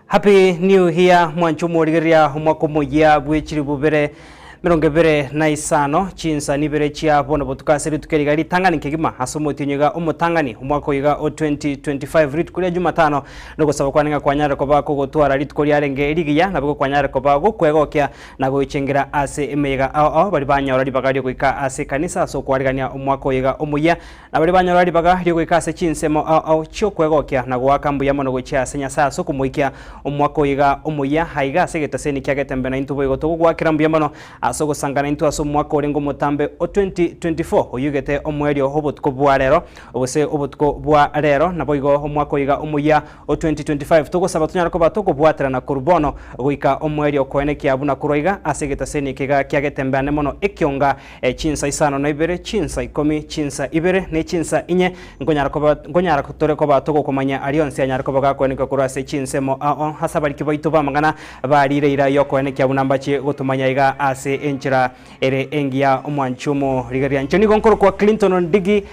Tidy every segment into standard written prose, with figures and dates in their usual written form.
Happy New Year mwanche omorigereria omwaka omoyia bwe chilifu bibere merongo ebere na isano chinsa nibere chia bono botuko ase rituko eriga ritang'ani kegima ase omotienyi iga omotang'ani omwaka oyo iga o 2025 rituko ria Jumatano nogosaba kwane ng'a kwanyare koba kogotwara rituko riarenge rigiya nabo igo kwanyare koba gokwegokia na goichengera ase emeyega ao ao baria banyora ribaga riogoika ase ekanisa ase okwarigania omwaka oyo iga omoyia Na baria banyora ribaga ri'ogoika ase chinsemo ao ao chi'okwegokia na goaka mbuya mono gochia ase Nyasae ase okomoikia omwaka oyo iga omoyia, aiga ase egetaseni kia Getembe naintwe boigo togogoakera mbuya mono ase ogosanga naintwe ase omwaka orenge omotambe o 2024 oyoigete omoerio obotuko bwa rero gose obotuko bwa rero naboigo omwaka oyo iga omoyia o 2025 togosaba tonyare koba tokobwaterana korwa bono goika omoerio koenekia buna korwa iga ase egetaseni eke iga kia Getembe ane mono ekionga Chinsa isano na ibere, chinsa ikomi, chinsa ibere, ne chinsa inye, nkonyara koba, nkonyara tore koba togokomanya aria onsi anyare koba gakoenekiwa korwa ase chinsemo ao ase abariki baito b'amang'ana bariire eira y'okoenekia buna mbache gotomanya iga ase enchera ere engiya. Omwanchi omorigereria inche nigo nkorokwa Clinton Ondigi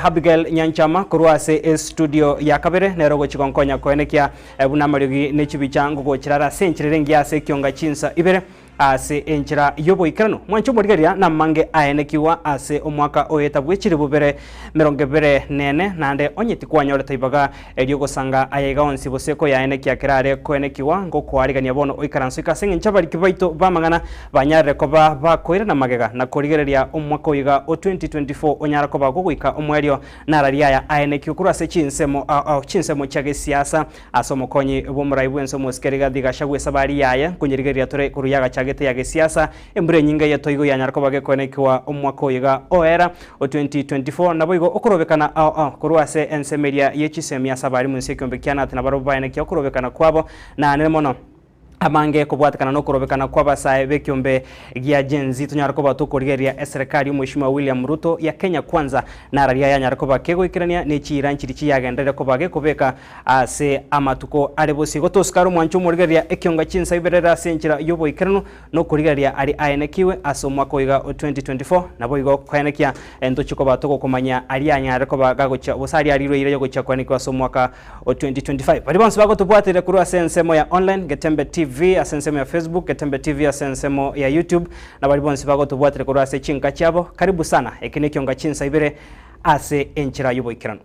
Abigail Nyanchama korwa ase estudio ya kabere nere ogochi gonkonya koenekia buna amariogi ne chibicha ngogochera are ase enchera ere engiya ase ekionga chinsa ibere. Ase enchera y'oboikeranu, mwanche omorigereria namange aenekigwa ase omwaka oeta bwe chilifu bibere merongo ebere nene, naende onye tikwanyorete ibaga ri'ogosanga aya iga onsi gose koyaenekia kerare koenekigwa, ngokoarigania bono oikaranse oike ase engencho abariki baito b'amang'ana banyarire koba bakoirana magega na korigereria omwaka oyo iga o 2024 onyara koba gogoika omoerio nararia aya aenekigwe korwa ase chinsemo ao ao chinsemo chia gesiasa Ase omokonyi bw'omorai bw'ense omosike Rigathi Gachagua esabari yaye nkonyerigereria tore korwa yagachagete ya gesiasa embura enyinge y'etoigo yanyara koba gekoenekiwa omwaka oyo iga oera o 2024 naboigo okorobekana ao ao korwa ase ensemo eria ye chisemi ase abarimu inse ekiombe kia Knut nabarobwo baenekia okorobekana kwabo naanere mono Amange kobwatekana nokorobekana kw'abasae b'ekiombe gia Gen Z tonyare koba tokorigereria eserekari y'Omweshimiwa William Ruto ya Kenya Kwanza nararia yanyare koba kegoikerania ne chiira nchiri chiyagenderere koba gekobeka ase amatuko are bosio. Igo tosikare omwancho omorigereria ekionga chinsa iberere ase enchera y'oboikeranu nokorigereria aria aenekiwe ase omwaka oiga o 2024 naboigo koenekia ntochie koba togokomanya aria anyare koba gagochia gose aria arirwe eira yogochia koenekiwa ase omwaka o 2025. Baria bonsi bagotobwaterera korwa ase ensemo ya online, Getembe TV ase ensemo ya Facebook, Getembe TV ase ensemo ya YouTube, na baria bonsi bagotobwaterera korwa ase chinka chiabo, karibu sana. Eke nekionga chinsa ibere ase enchera y'oboikeranu.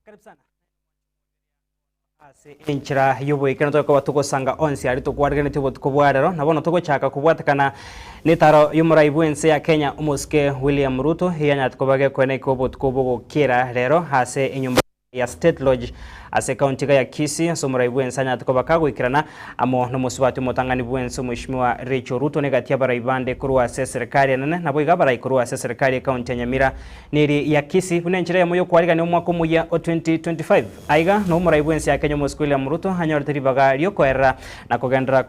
Karibu sana. Ase enchera y'oboikeranu tokoba togosanga onsi aria tokwareganetie obotuko bwa rero, na bono togochaka kobwatekana netaro y'omorai bw'ense ya Kenya omosike William Ruto eyanyarete koba gekoenekwa obotuko bogokera rero ase enyomba ya State Lodge ase ekaunti iga ya Kisii ase omorai bw'ense anyarete koba kagoikerana amo nomosubati omotang'ani bw'ense Omweshimiwa Rachel Ruto negati y'abarai bande korwa ase eserekari enene naboigo abarai korwa ase eserekari y'ekaunti ya Nyamira neri ya Kisii buna enchera eyemo y'okwarigania omwaka omoyia o 2025. Aiga noo omorai bw'ense ya Kenya Omosike William Ruto anyorete ribaga ri'okoerera na kogenderera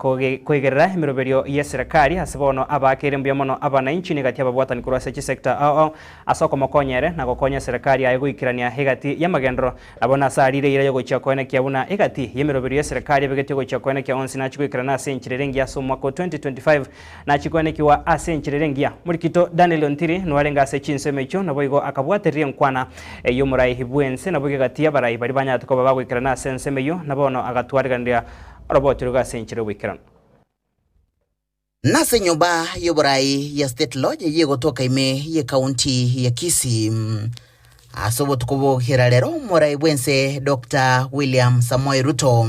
koigerera emeroberio y'eserekari ase bono abaakeire mbuya mono abanainchi negati y'ababwatani korwa ase chisector ao ao Ase okomokonya ere na gokonya eserekari yaye goikerania egati y'amagenderero, na bono ase ariire eira y'ogochia koenekia buna egati y'emeroberio y'eserekari ebegetie gochia koenekia onsi nachie goikerana ase enchera ere engiya ase omwaka o 2025 nachie koenekiwa ase enchera ere engiya. Morikito Daniel Ontiri noarenge ase chinsemo echio naboigo akabwatereria enkwana y'omorai bw'ense naboigo egati y'abarai baria banyarete koba bagoikerana ase ensemo eyio na bono agatwariganiria oroboti roigo ase enchera y'oboikeranu. Nase enyomba y'oborai ya State Lodge eyio egotoka ime y'ekaunti ya Kisii. Ase obotuko bw'ogokera rero omorai bw'ense Doctor William Samoei Ruto.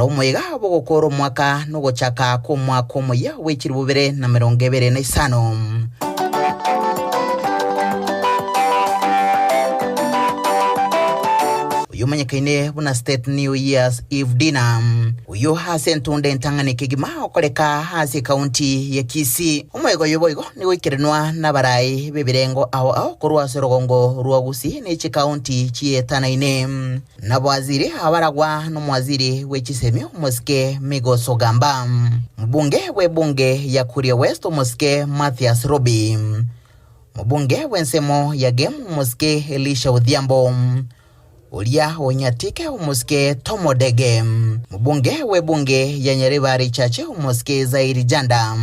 omoyega bw'ogokoora omwaka na ogochaka kw'omwaka omoyia bwe chilifu bibere na emerongo ebere na isano. Oyio omanyekaine buna State New Year's Eve Dinner. Oyio ase entunda entang'ani kegima okoreka ase ekaunti ya Kisii. Omoyega oyo boigo nigo oikeranwa nabarai b'ebirengo ao ao korwa ase orogongo rwa Gusii ne chikaunti chietanaine. Nabwaziri abaragwa nomwaziri bwe chisemi omosike Migos Ogamba, mobunge bw'ebunge ya Kuria West omosike Mathias Robi, mobunge bw'ensemo ya Gem omosike Elisha Odhiambo, oria o Nyatike omosike Tom Odege, mobunge bw'ebunge ya Nyaribari Chache omosike Zairi Janda,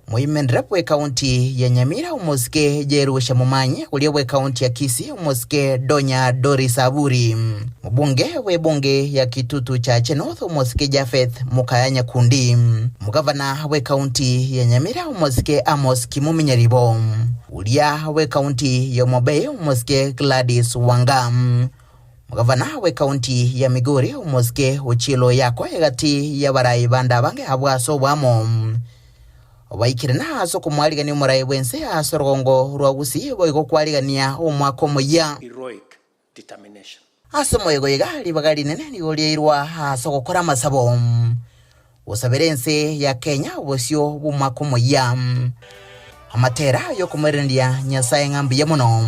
moimenre bw'ekaunti ya Nyamira omosike Jerusha Momanyi, oria bw'ekaunti ya Kisii Omosike Donya Doris Aburi, Mobunge bw'ebunge ya Kitutu Chache North Omosike Japheth Mukaya Nyakundi, Omogavana bw'ekaunti ya Nyamira Omosike Amos Kimumi Nyaribo, Uria bw'ekaunti ya Homabay Omosike Gladys Wanga, Omogavana bw'ekaunti ya Migori Omosike Ochilo Oyako egati y'abarai bande abange abwo ase oboamo. Obaikire na ase okomwarigania omorai bw'ense ase orogongo rwa Gusii boigo kwarigania omwaka omoyia. Heroic determination. Ase omoyega oyo iga ribaga rinene nigo riairwa ase ogokora amasabo gosabera ense ya Kenya obosio bw'omwaka omoyia. Amatera y'okomoiraneria Nyasae ng'a mbuya mono.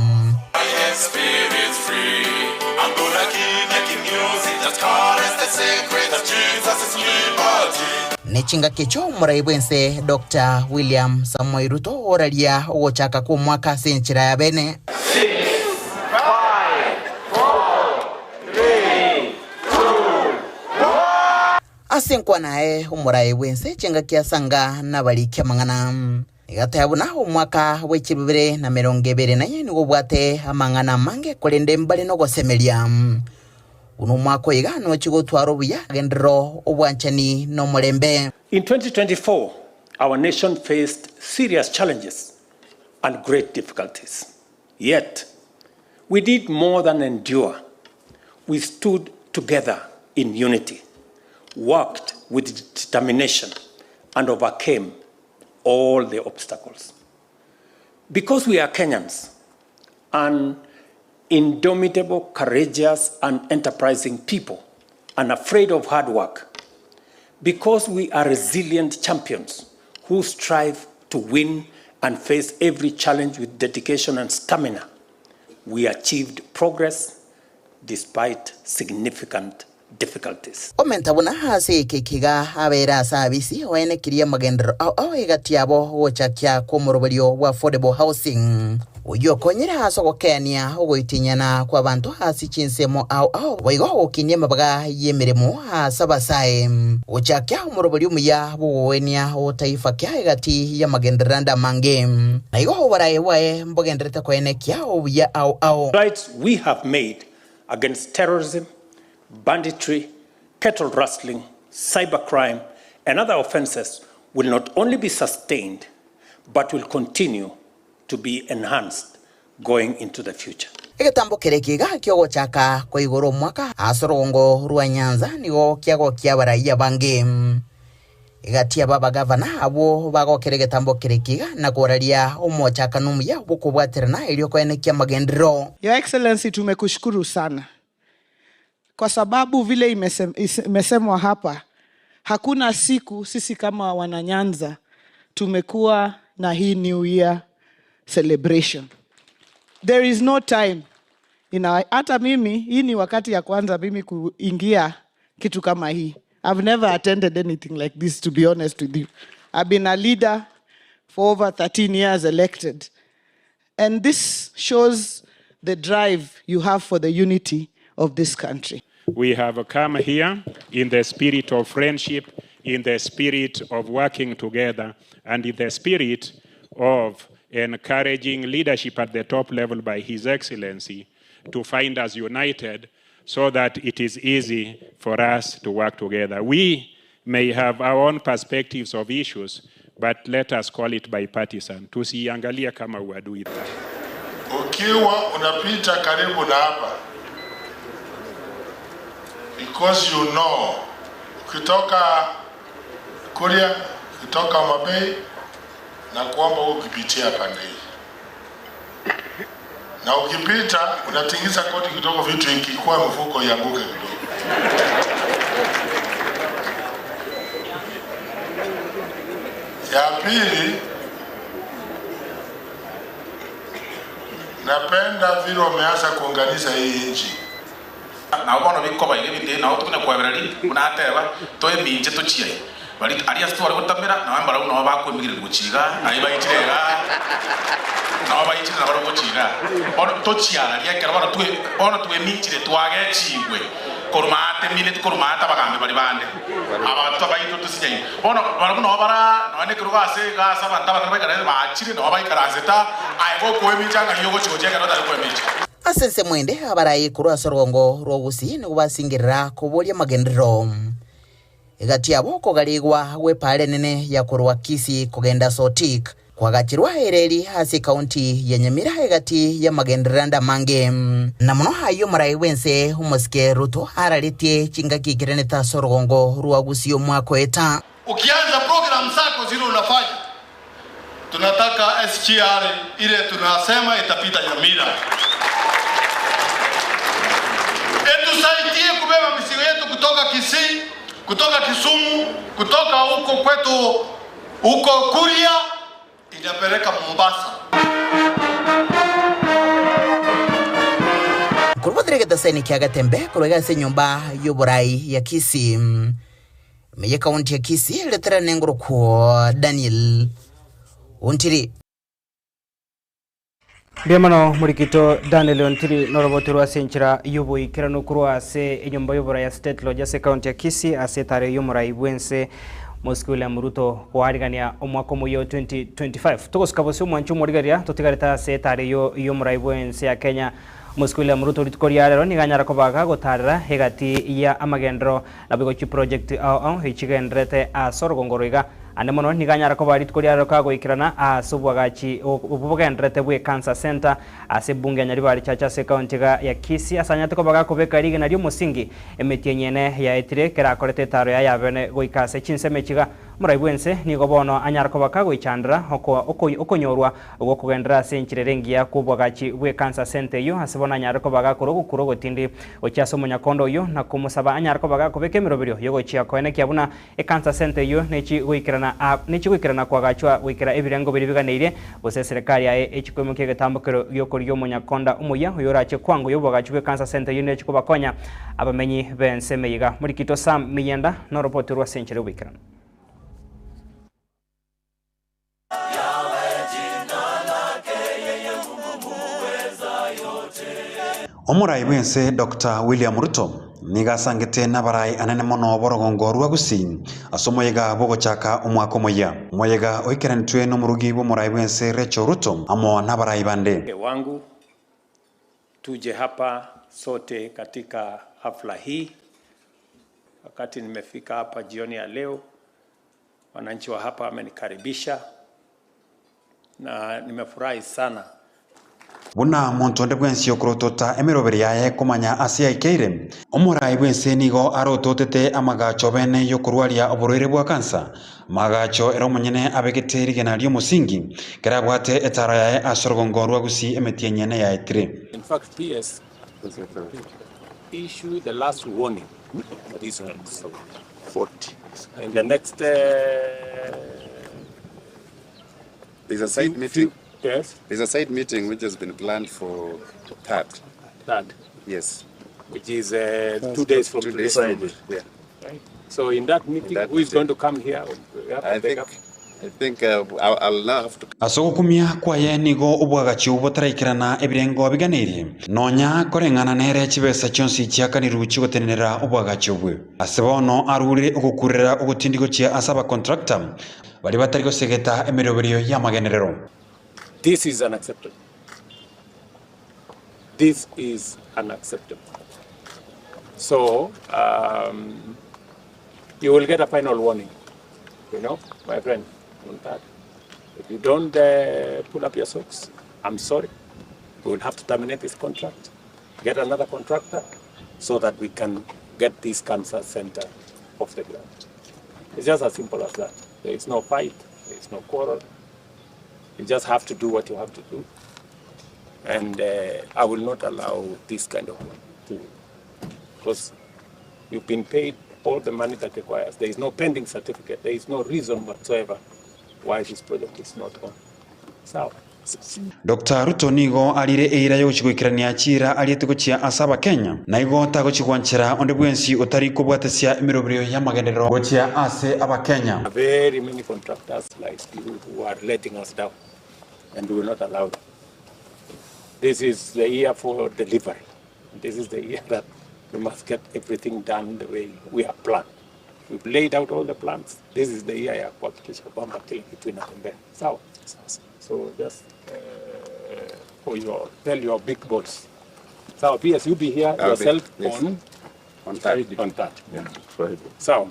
Ne chingaki echio omorai bw'ense Doctor William Samoei Ruto oraria ogochaka kw'omwaka ase enchera ya bene. Ase enkwana yaye omorai bw'ense chingaki asanga nabariki amang'ana. Egateba buna omwaka bwe chibibere na emerongo ebere na inye nigo obwate amang'ana amange, korende mbare nogosemeria. Buna omwaka oyo iga nochie gotwara obuya, agenderero, obwanchani, na omorembe. In 2024, our nation faced serious challenges and great difficulties. Yet, we did more than endure. We stood together in unity, worked with determination, and overcame all the obstacles. Because we are Kenyans, an indomitable, courageous, and enterprising people, unafraid of hard work. Because we are resilient champions who strive to win and face every challenge with dedication and stamina, we achieved progress despite significant difficulties. Omenta buna ase eke ekiga abeire ase abisi oenekirie amagenderero ao ao egati yabo gochakia kw'omoroberio bwa affordable housing, oyio okonyire ase ogokeania ogoitinyana kw'abanto ase chinsemo ao ao boigo gokinia amabaga y'emeremo ase abasae. Gochakia omoroberio omuya bw'ogogwenia otaifa kia egati y'amagenderero ande amange, na igo oboraai bwaye mbogendererete koenekia obuya ao ao. Strides we have made against terrorism, banditry, cattle rustling, cybercrime and other offences will not only be sustained but will continue to be enhanced going into the future. Egetambo keria kiga ki'ogochaka koigora omwaka ase orogongo rwa Nyanza nigo kiagokia abarai abange. Egati y'ababagavana abwo bagokera egetambo keria kiga na koraria omochakano omuya bw'okobwaterana erio koenekia amagenderero. Your Excellency tumekushukuru sana kwa sababu vile imesemwa hapa, hakuna siku sisi kama wananyanza tumekuwa na hii New Year celebration. There is no time ina, hata mimi hii ni wakati ya kwanza mimi kuingia kitu kama hii. I've never attended anything like this to be honest with you. I've been a leader for over 13 years elected. And this shows the drive you have for the unity of this country. We have come here in the spirit of friendship, in the spirit of working together, and in the spirit of encouraging leadership at the top level by His Excellency to find us united so that it is easy for us to work together. We may have our own perspectives of issues, but let us call it bipartisan. Tusiangalie kama uadui. Ukiwa unapita karibu na hapa, because you know Ukitoka Kuria, ukitoka Homa Bay na kuomba ukipitia pande hii, na ukipita unatingiza koti kidogo, vitu ikikuwa mfuko ianguke kidogo. Ya pili, napenda vile wameanza kuunganisha hii nchi. Nabo bono bikoba iga ebinto ebi nabo tokona koabereri, buna ateba, toeminche tochiai. Baria aria ase tware gotamera, nabo mbarabwo nabo bakoemigereria gochia iga, naye baichire igaa, nabo baichire nabarabwo gochia igaa. Bono tochiararia ekero bono twe bono tweminchire twagechigwe korwa maate mineti korwa maate abagambi baria bande, abanto baito tosinyaine. Bono barabwo nabo bara nonya na ekerogo ase iga ase abanto abanene baikaranse bachire nabo baikaransete aa, aye gokoemincha ng'ai ogochia gochia ekero otari koemincha. Ase ensemo ende abarai korwa ase orogongo rw'Ogusii nigo basingerera koboria amagenderero. Egati yabo okogarigwa gw'epaara enene ya korwa Kisii kogenda Sotik kwagachirwa ereri ase ekaunti ya Nyamira egati y'amagenderero ande amange. Na mono ayio omorai bw'ense omosike Ruto araretie chingaki ekerenete ase orogongo rwa Gusii omwaka oeta. Ukianza program zako zile unafanya Tunataka SGR ile tunasema itapita Nyamira itusaidie kubeba mizigo yetu kutoka Kisii, kutoka Kisumu, kutoka huko kwetu huko Kuria inapeleka Mombasa. Korwa botere egetaseni kia Getembe korwa iga ase enyomba y'oborai ya Kisii, ime y'ekaunti ya Kisii, retera nengorokwo Daniel Ontiri. Mbuya mono morikito Daniel Ontiri noroboti rwa ase enchera y'oboikeranu korwa ase enyomba y'oborai ya State Lodge ase ekaunti ya Kisii ase etaro y'omorai bw'ense Mosike William Ruto koarigania omwaka omoyia o 2025. Togosika bosio omwanchi omorigereria totigarete ase etaro eyio y'omorai bw'ense ya Kenya Mosike William Ruto rituko ria rero nigo anyare koba gagotarera egati ya amagenderero Naboigo chiproject ao ao echigendererete ase orogongo roiga. Ande mono nigo anyare koba rituko ria rero kagoikerana ase obwagachi obwo bogendererete bwe Cancer Centre ase ebunge ya Nyaribari Church ase ekaunti iga ya Kisii ase anyarete koba gakobeka rigena riomosingi emetienyi ene yaetire kerakorete etaro yaye yabene goika ase chinsemo echiga. Omorai bwense nigo bono anyare koba kagoichandera okonyorwa Ogokogenderera ase enchera ere engiya kw'obwagachi bw'ekansa ase ente eyio, ase bono anyare koba gakora ogokura ogotindi gochia ase omonyakondo oyio, na komosaba anyare koba gakobeka emeroberio y'ogochia koenekia buna ekansa ase ente eyio nechi goikerana nechi goikerana koagachwa goikera ebirengo biria biganeirie, gose eserekari yaye echi koimokia egetambokero gi'okorigia omonyakonda omoyia oyorache kwango y'obwagachi bw'ekansa ase ente eyio nechi kobakonya abamenyi b'ense emeyega. Morikito Sam Miyenda noropoti rwa ase enchera y'oboikeranu. Omorai bw'ense Doctor William Ruto nigo asangete nabarai anene mono b'orogongo rwa Gusii ase omoyega bw'ogochaka omwaka omoyia. Omoyega oikeranetwe nomorugi bw'omorai bw'ense Rachel Ruto amo nabarai bande. Wangu tuje hapa sote katika hafla hii. Wakati nimefika hapa jioni ya leo, wananchi wa hapa wamenikaribisha na nimefurahi sana. Buna monto onde bwensi okorotota emeroberi yaye komanya ase yaikeire, omorai bw'ense nigo arototete amagacho bene y'okorwaria oborwaire bwa kansa, amagacho ere omonyene abegete rigena ri'omosingi, kerabwate etaro yaye ase orogongo rwa Gusii emetienyi ene yaetire. In fact, PS issue the last warning for these ones. 40. In the next There's a site meeting. Yes. There's a site meeting which has been planned for third. Third. Yes. Which is 2 days from 2 today. days from yeah. Right. So in that meeting, In that who is meeting. going to come here? We have to I take think up. I think I'll now have to Ase ogokumia kwaye nigo obwagachi obwo botaraikerana ebirengo biganeirie, nonya koreng'ana nere chibesa chionsi chiakanirwe chigotenenera obwagachi obwe. Ase bono arure ogokurera ogotindi gochia ase abacontractor baria batari gosegeta emeroberio y'amagenerero. This is unacceptable. This is unacceptable. So you will get a final warning, my friend, on that. If you don't pull up your socks, I'm sorry. We will have to terminate this contract, get another contractor, so that we can get this cancer center off the ground. It's just as simple as that. There is no fight, there is no quarrel. You just have to do what you have to do. And uh, I will not allow this kind of to, because you've been paid all the money that requires. There is no pending certificate. There is no reason whatsoever why this project is not on. Sawa. Doctor Ruto nigo arire eira y'ogochia goikerania chiira ariete gochia ase Abakenya, na igo tagochia gwanchera onde bwensi otari kobwatesia emeroberio y'amagenderero gochia ase Abakenya. Very many contractors like you who are letting us down and we will not allow them. This is the year for delivery. This is the year that we must get everything done the way we have planned. We've laid out all the plans. This is the year ya kuhakikisha kwamba kila kitu inatembea sawa. So just for your, tell your big boss. Sawa, PS, you be here I'll be- yourself yes. on On Thursday. on that. Yeah, Friday. Sawa.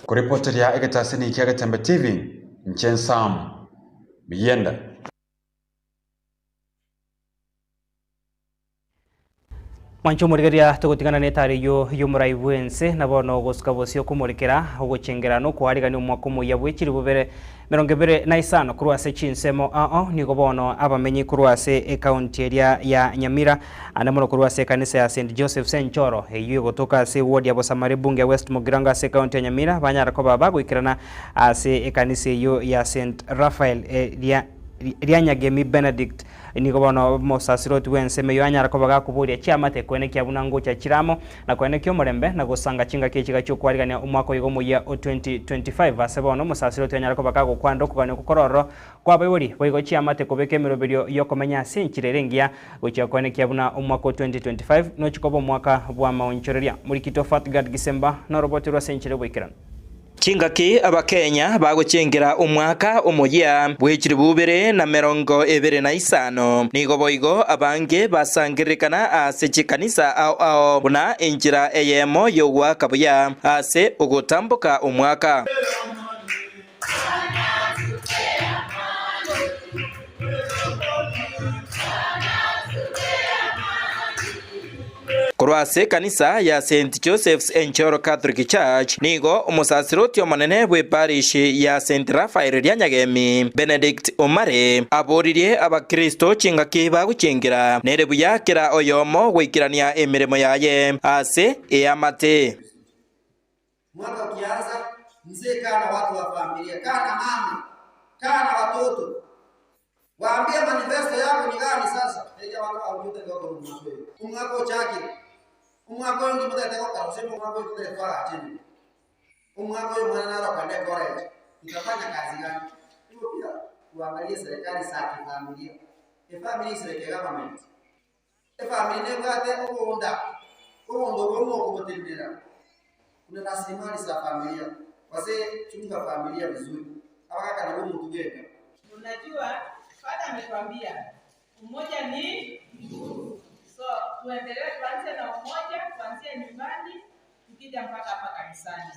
Koripoteria egetaseni kia Getembe TV, inche Sam Biyenda. Mwancho omorigereria togotigana na etari eyio y'omorai bwense na bono ogosuka bosio okomorekera ogochengera na okoarigania omwaka omoyia bwe chilifu bibere emerongo ebere na isano korwa ase chinsemo ao nigo bono abamenyi korwa ase ecounty eria ya Nyamira ande mono korwa ase ekanisa ya St Joseph Senchoro eyio egotoka ase eward ya Bosamari bunge ya West Mugirango ase ecounty ya Nyamira banyara koba bagoikerana ase ekanisa eyio ya St Raphael eria Rianyagemi Benedict nigo bono omosasiroti bw'ensemo eyio anyara koba gakoboria chiamate koenekia buna ngocha chire amo na koenekia omorembe na gosanga chingaki echi gachia okwarigania omwaka oiga omoyia o 2025. Ase bono omosasiroti anyare koba gagokwanera okogania okwo kore ororo kw'abaibori boigo chiamate kobeka emeroberio y'okomenya ase enchera ere engiya gochia koenekia buna omwaka o 2025 nochi koba omwaka bw'amaonchoreria. Morikito Fatgard Gisemba noroboti rw'ase enchera y'oboikeranu. Chingaki Abakenya bagochengera omwaka omoyia bw'echilifu ibere na merongo ebere na isano, nigo boigo abange basangererekana ase chikanisa ao ao buna enchera eyemo y'ogoaka buya ase ogotamboka omwaka. Korwa ase ekanisa ya St Joseph's Enchoro Catholic Church nigo omosasiroti omonene bw'eparishi ya St Raphael Rianyagemi, Benedict Omare, aboririe abakristo chingaki bagochengera nere buya kera oyomo goikerania emeremo yaye ase eamate. Mwaka ukianza, mzee kaa na watu wa familia, kaa na mama, kaa na watoto, waambie manifesto yako ni gani sasa. Eja wana wa ujute kwa umwaka uyu. Umwaka uchaki. Umwaka uyu ngimutete kwa karusemo, umwaka uyu tutete kwa chini. Umwaka uyu mwana naro kwa college. Tutafanya kazi gani? Hiyo pia tuangalie serikali za kifamilia. E family is like a government. E family ne bwate obonda. Obondo bwo kubutirira. Kuna rasilimali za familia. Wazee, chunga familia vizuri. Abakaka na bomu tugeka. Unajua, Father ametuambia umoja ni nguvu. So tuendelee, tuanze na umoja, kuanzia nyumbani tukija mpaka hapa kanisani.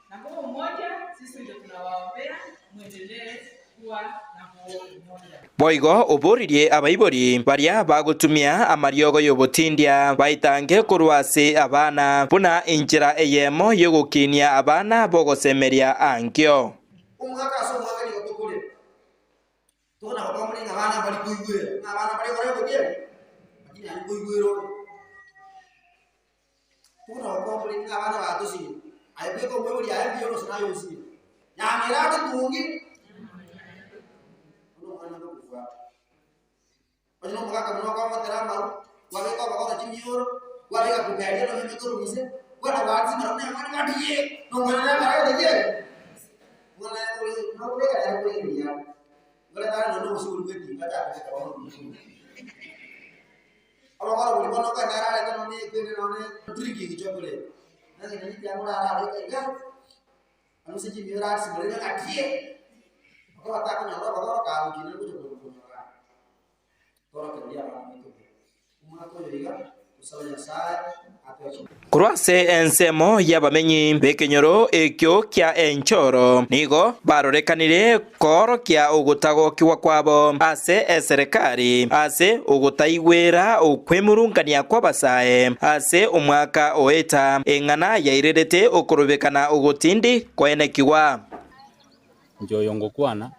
Na huo umoja sisi ndio tunawaombea muendelee kuwa na huo umoja. Boigo oboririe abaibori baria bagotumia amariogo y'obotindia baitange korwa ase abana buna enchera eyemo y'ogokinia abana bogosemeria ankio. Omwaka ase omwaka nigo tokore. Tokona gokora muri ng'a abana bari koigwera, ng'a abana bari gokora obotieri, lakini ari koigwera obo. Tokona gokora muri ng'a abana batosire. Aye bweka omoibori aye mbuya onsi naye osire. Nyamira ande tungi. Ono omwana ndokobwata. Onye na omogaka mono okomotera amaru, kwabeka obogoro chimioro, kwabeka kuberia nonye emekoro mise, kwana gwatimera buna omwana gwatiye, na omwana nere agotetie. Omwana nere nokobeka nere koregereria. Ngore tare nonye obosi bori bwa etinga chakobeka bono obosi. Obogoro bori bono okogenda ararete nonye ekwende nonye drinking chocolate. Nase nonye tiang'ora arareka iga, anuse chimioro asimore ng'atie. Okoba takonyora obogoro kagokina gocha konyora. Torokereria abana baito buya. Omwaka oyo iga, Tosabe Nyasae atoe chinguru. Korwa ase ensemo y'abamenyi b'ekenyoro ekio kia enchoro nigo barorekanire koorokia ogotagokigwa kwabo ase eserekari ase ogotaigwera okwemurungania kw'abasae ase omwaka oeta, eng'ana yairerete okorobekana ogotindi koenekigwa. Inche oyo ngokwana,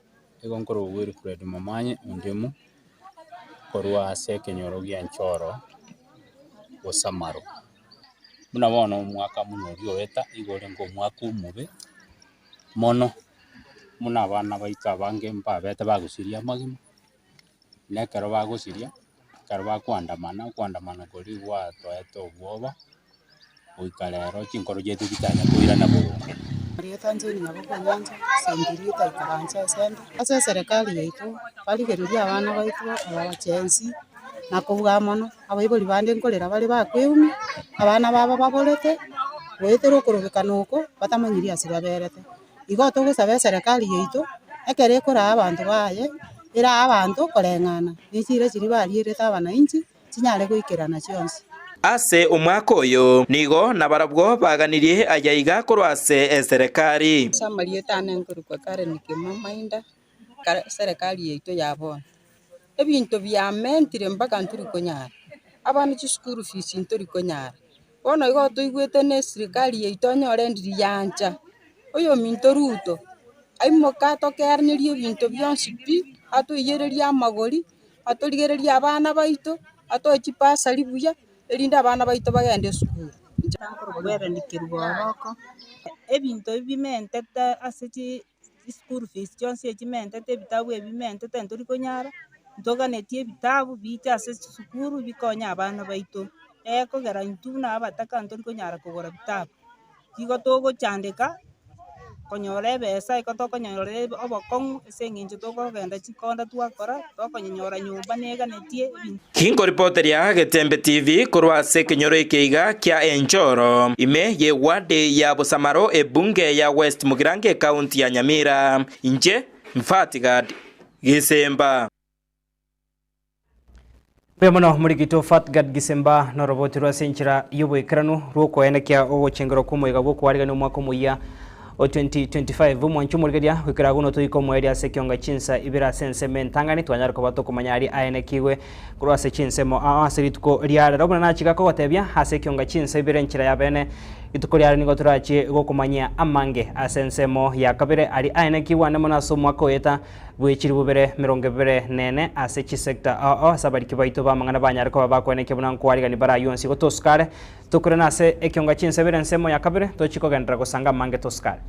nigo nkorokwa Wilfred Momanye Ondimu, korwa ase ekenyoro gia Nchoro, Bosamaro. Buna bono omwaka buna oria oeta, igo orenge omwaka omobe mono, buna abana baito abange mbabete bagosiria amagima, na ekero bagosiria, ekero bakoandamana, okoandamana koria gwatoete obwoba. goika rero chinkoro chiaito chitanya koirana boronge. Erieta Jane Nyaboke Onyancha, Sengiri taikaranse ase 'nde. Ase eserekari yaito, barigererie abana baito aba bachensi, na kobua mono, abaibori bande nkorera bare bakweumia, abana babo baborete, goetera okorobekana oko, batamanyiri ase baberete. Igo togosaba eserekari yaito, ekero ekoraa abanto baye, erae abanto koreng'ana ne chiira chiria barierete abanainchi. chinyare goikerana chionsi. Ase omwaka oyo nigo nabarabwo baganirie ayaiga korwa ase eserekari. Ase amarieta ane nkorokwa Karen Kimamainda, serikali yaito ya bono, ebinto biamentire mpaka ntori konyara, abana chisukuru fees ntori konyara, bono igo toigwete na eserikali yaito onyore ndiri yancha, oyominto Ruto, aimoke atokeanerie ebinto bionsi pi, atoiyererie amagori, atorigererie abana baito, atoe chibasari buya, erinde abana baito bagende esukuru. Inche nkorokwa Hellen Kerubo Oroko, ebinto ebi bimentete ase chi chischool fees chionsi echi chimentete ebitabu ebi bimentete ntori konyara, ntoganetie ebitabu biche ase chisukuru bikonye abana baito, ekogera intwe buna abataka ntori konyara kogora bitabu. Igo togochandeka konyora ebesa igo tokonyora obokong'u ase eng'encho tokogenda chikonda twakora, tokonyenyora nyomba neganetie ebinto. Ginkoripoteria Getembe TV korwa ase ekenyoro eke iga kia Enchoro, ime y'eward ya Bosamaro ebunge ya West Mugirango ekaunti ya Nyamira. Inche Mfatigad Gisemba. Mbuya mono morikito Fatgad Gisemba noroboti rwase enchera y'oboikeranu rw'okoenekia ogochengerwa kw'omoyega bw'okoarigania omwaka omoyia o 2025. Omwanchi omorigeria goikera agwo notoika omoerio ase ekionga chinsa ibere ase ensemo entang'ani twanyare koba tokomanya aria aenekigwe korwa ase chinsemo ao ase rituko ria rero. Buna nachika kogotebia ase ekionga chinsa ibere enchera ya bene Rituko riaye nigo torachie gokomanyia amange ase ensemo ya kabere aria aenekigwe ande mono ase omwaka oeta bwe chilifu bibere merongo ebere nene ase chisector ao ao ase abariki baito b'amang'ana banyare koba bakoenekia buna nkwarigani bare ayio onsi. Igo tosukare tokure nase ekionga chinsa ibere ensemo ya kabere tochie kogenderera gosanga amange tosukare.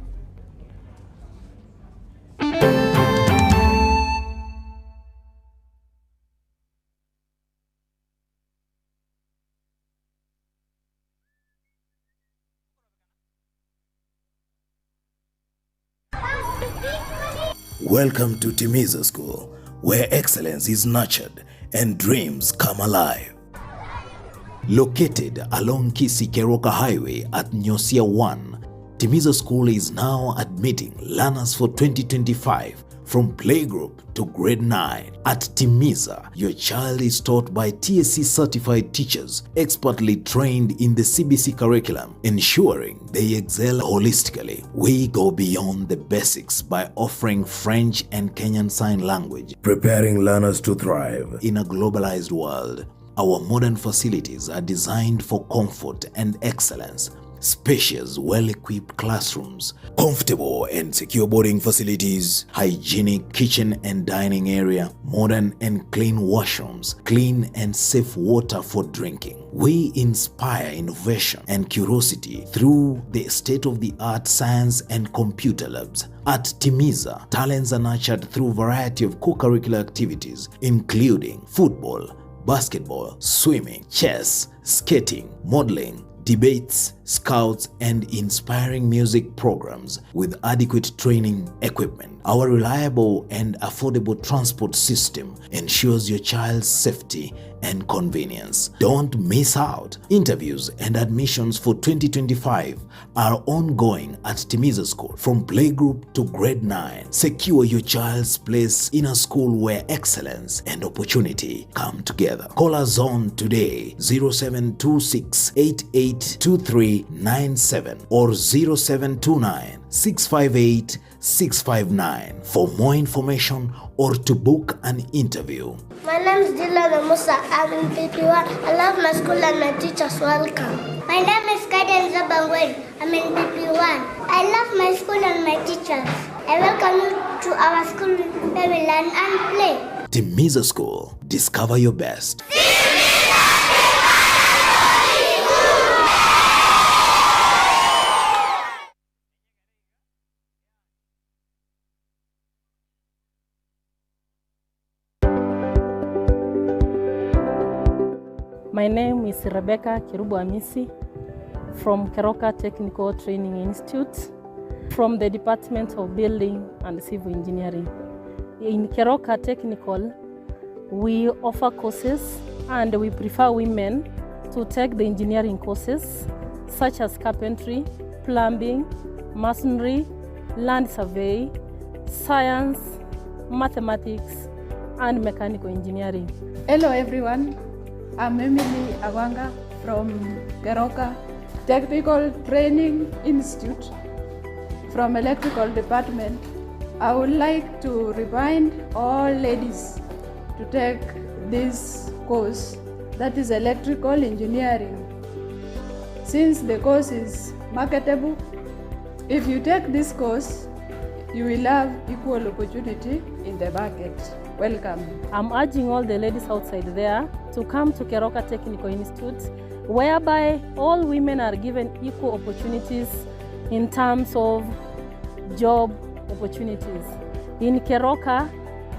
Welcome to Timiza School, where excellence is nurtured and dreams come alive. Located along Kisii Keroka Highway at Nyosia 1, Timiza School is now admitting learners for 2025 from playgroup to grade 9. At Timiza, your child is taught by TSC certified teachers expertly trained in the CBC curriculum, ensuring they excel holistically. We go beyond the basics by offering French and Kenyan Sign Language, preparing learners to thrive in a globalized world. Our modern facilities are designed for comfort and excellence. Spacious, well equipped classrooms, comfortable and secure boarding facilities, hygienic kitchen and dining area, modern and clean washrooms, clean and safe water for drinking. We inspire innovation and curiosity through the state of the art science and computer labs. At Timiza, talents are nurtured through variety of co-curricular activities, including football, basketball, swimming, chess, skating, modeling, debates, scouts, and inspiring music programs with adequate training equipment. Our reliable and affordable transport system ensures your child's safety and convenience. Don't miss out. Interviews and admissions for 2025 are ongoing at Timiza School from playgroup to grade 9. Secure your child's place in a school where excellence and opportunity come together. Call us on today 0726 882397 or 0729 658 659 for more information or to book an interview. My name is Dylan Musa. I'm in PP1. I love my school and my teachers. Welcome. My name is Kaden Zabangwen. I'm in PP1. I love my school and my teachers. I welcome you to our school where we learn and play. Timiza School. Discover your best. My name is Rebecca Kirubo Amisi from Keroka Technical Training Institute from the Department of Building and Civil Engineering. In Keroka Technical, we offer courses and we prefer women to take the engineering courses such as carpentry, plumbing, masonry, land survey, science, mathematics, and mechanical engineering. Hello everyone, I'm Emily Awanga from Keroka Technical Training Institute from Electrical Department. I would like to remind all ladies to take this course, that is electrical engineering. Since the course is marketable, if you take this course, you will have equal opportunity in the market. Welcome. I'm urging all the ladies outside there to come to Keroka Technical Institute, whereby all women are given equal opportunities in terms of job opportunities. In Keroka,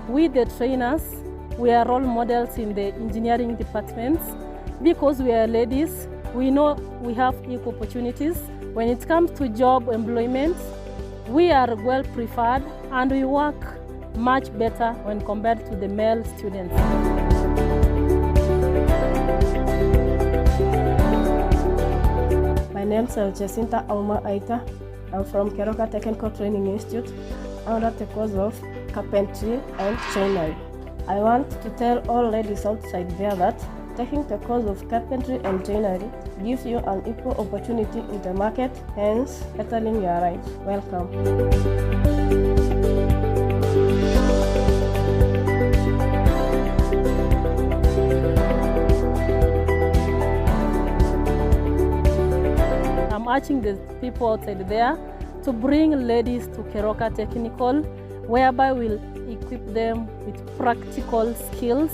we the trainers, we are role models in the engineering departments. Because we are ladies, we know we have equal opportunities. When it comes to job employment, we are well preferred and we work much better when compared to the male students. My name is Jacinta Auma Aita. I'm from Keroka Technical Training Institute under the course of carpentry and joinery. I want to tell all ladies outside there that taking the course of carpentry and joinery gives you an equal opportunity in the market, hence bettering your rights. Welcome. I'm urging the people outside there to bring ladies to Keroka Technical, whereby we'll equip them with practical skills,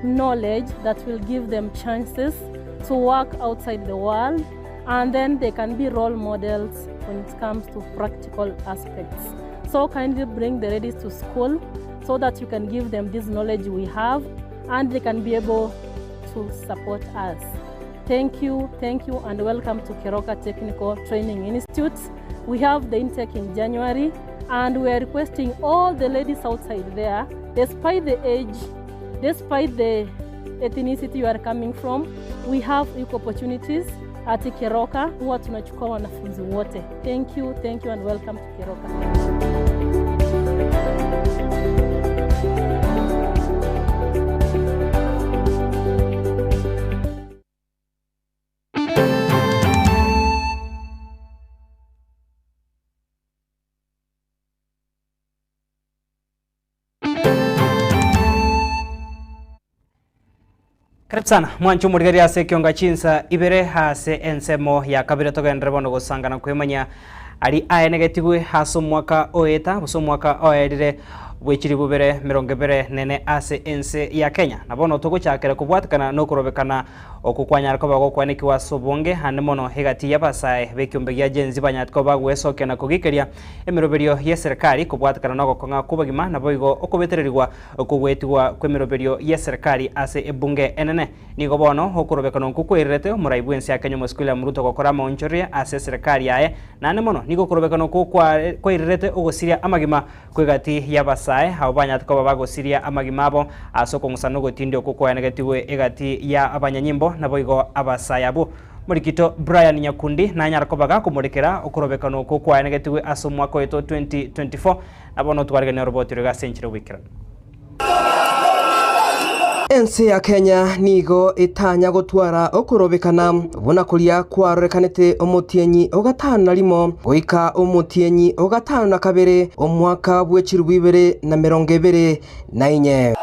knowledge that will give them chances to work outside the world, and then they can be role models when it comes to practical aspects. So kindly bring the ladies to school so that you can give them this knowledge we have and they can be able to support us. Thank you, thank you, and welcome to Keroka Technical Training Institute. We have the intake in January, and we are requesting all the ladies outside there, despite the age, despite the ethnicity you are coming from, we have equal opportunities at Keroka. Huwa tunachukua wanafunzi wote. Thank you, thank you, and welcome to Keroka. Karibu sana mwancho omorigereria ase ekionga chinsa ibere ase ensemo ya kabere togenderere bono gosangana kwemanya ari aenegetigwe ase omwaka oeta gose omwaka oerire bwechiri bubere mirongo ebere nene ase ense ya Kenya. Na bono togochakera kobwatekana na okorobekana Oko kwanyara koba gokwanekigwa ase obonge ande mono egati y'abasae b'ekiombe gia Gen Z banyarete koba bagwesokia na kogikeria emeroberio y'eserekari kobwatekana nogokong'a kw'obogima naboigo okobetererigwa okogoetigwa kw'emeroberio y'eserekari ase ebunge enene. Nigo bono okorobekana okwo kwererete omorai bw'ense ya Kenya Omosike William Ruto gokora amaonchoreria ase eserekari yaye naende mono nigo okorobekana okwo kwairerete ogosiria amagima kw'egati y'abasae abwo banyarete koba bagosiria amagima abo ase okong'usana n'ogotindi okwo kwaenegetigwe egati ya abanyanyimbo naboigo abasae abwo. Morikito Brian Nyakundi nanyare koba gakomorekera okorobekana okwo kwaenegetigwe ase omwaka oito 2024 na bono twaregania oroboti roiga ase enchera y'oboikeranu. Ense ya Kenya nigo etanya gotwara okorobekana buna koria kwarorekanete omotienyi o gatano na rimo goika omotienyi o gatano na kabere omwaka bwe chilifu ibere na merongo ebere na inye.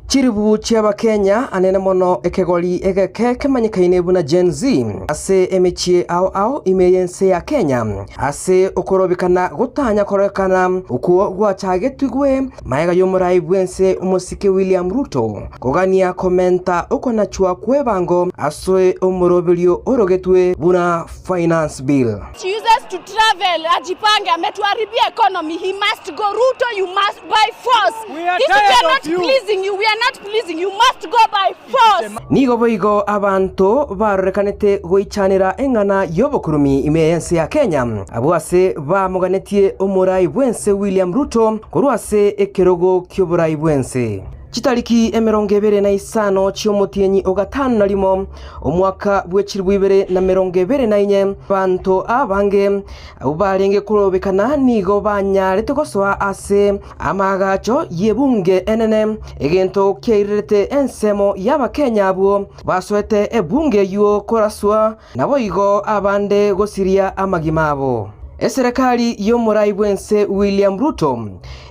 Chilifu chi'Abakenya anene mono ekegori egeke kemanyekaine buna Gen Z ase emechie ao ao ime y'ense ya Kenya ase okorobekana gotanya kororekana okwo gwachagetigwe Magega y'omorai bw'ense omosike William Ruto kogania komenta okonachwa kw'ebango ase omoroberio orogetwe buna Finance Bill. She uses to travel ajipange ametuharibia economy he must go Ruto you must by force We are this we tired are of not you. pleasing you we are not pleasing you must go by force Nigo boigo abanto barorekanete goichanera eng'ana y'obokurumi ime y'ense ya Kenya, abwo ase bamoganetie omorai bw'ense William Ruto korwa ase ekerogo ki'oborai bw'ense. Chitariki emerongo ebere na isano chi'omotienyi o gatano na rimo, omwaka bwe chilifu ibere na merongo ebere na inye, abanto abange abwo barenge korobekana nigo banyarete gosoa ase amaagacho y'ebunge enene, egento kiairerete ensemo y'Abakenya abwo basoete ebunge eyio koraswa, naboigo abande gosiria amagima abo. Eserekari y'omorai bw'ense William Ruto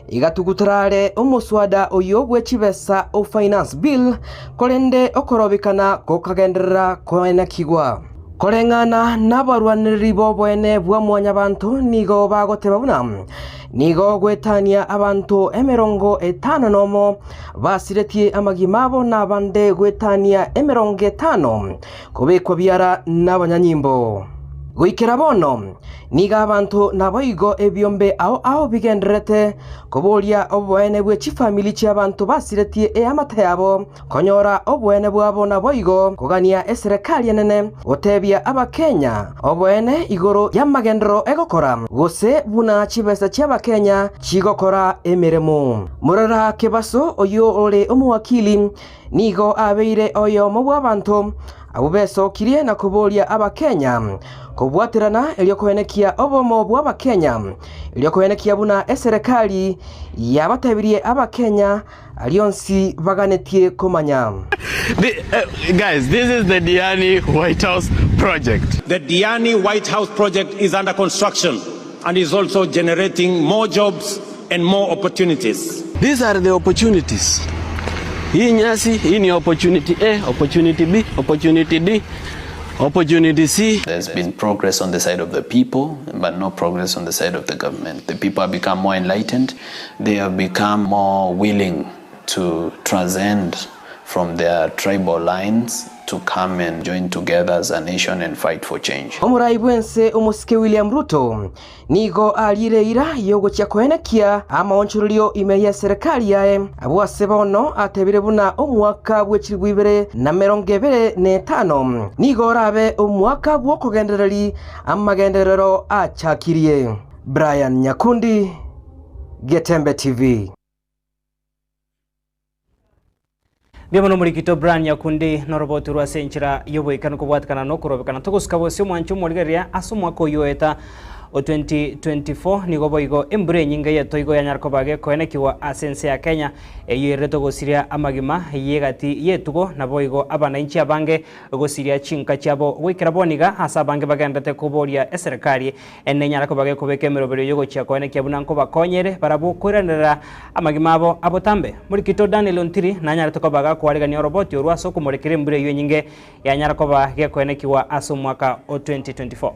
igatugutera are omoswada oyio bwe chibesa o Finance Bill, korende okorobekana gokagenderera koenekigwa. Koreng'ana nabarwanereri b'oboene bwa Mwanyabanto nigo bagoteba buna nigo goetania abanto emerongo etano nomo basiretie amagima abo na abande goetania emerongo etano kobekwa biara nabanyanyimbo. Goikera bono, nigo abanto naboigo ebiombe ao ao bigendererete koboria oboene bwe chifamiri chi'abanto basiretie eamate yabo, konyora oboene bwabo naboigo kogania eserekari enene gotebia Abakenya oboene igoro y'amagenderero egokora gose buna chibesa chi'Abakenya chigokora emeremo. Morara Kebaso oyio ore omowakili Nigo abeire oyomo bw'abanto abwo besokirie na koboria Abakenya kobwaterana erio koenekia obomo bw'Abakenya, erio koenekia buna eserekari yabatebirie Abakenya arionsi baganetie komanya. Guys, this is the Diani White House project. The Diani White House project is under construction and is also generating more jobs and more opportunities. These are the opportunities. Hii nyasi, hii ni opportunity A, opportunity B, opportunity D, opportunity C. There's been progress on the side of the people, but no progress on the side of the government. The people have become more enlightened. They have become more willing to transcend from their tribal lines to come and join together as a nation and fight for change. Omorai bw'ense omosike William Ruto Nigo ariire eira y'ogochia koenekia amaonchorerio ime y'eserekari yaye. Abwo ase bono atebire buna omwaka bwe chilifu ibere na merongo ebere na etano nigo orabe omwaka bw'okogendereria amagenderero achakirie. Brian Nyakundi, Getembe TV. Mbuya mono omorikito Brian Nyakundi noroboti rwa ase enchera y'oboikanu kobwatikana nokorobekana togosuka bosio omwancho omorigereria ase omwaka oyio oeta o 2024 nigo boigo embura enyinge yetoigo yanyara koba gekoenekigwa ase ense ya Kenya eyio ererete gosiria amagima y'egati y'etugo naboigo abanainchi abange gosiria chinka chiabo goikera boniga ase abange bagenderete koboria eserekari Nenyare koba gekobeka emeroberio y'ogochia koenekia buna nkobakonyere barabwo koiranerera amagima abo abotambe. Morikito Daniel Ontiri nanyarete koba gakoarigania oroboti orwo ase okomorekera embura eyio enyinge yanyara koba gekoenekigwa ase omwaka o 2024.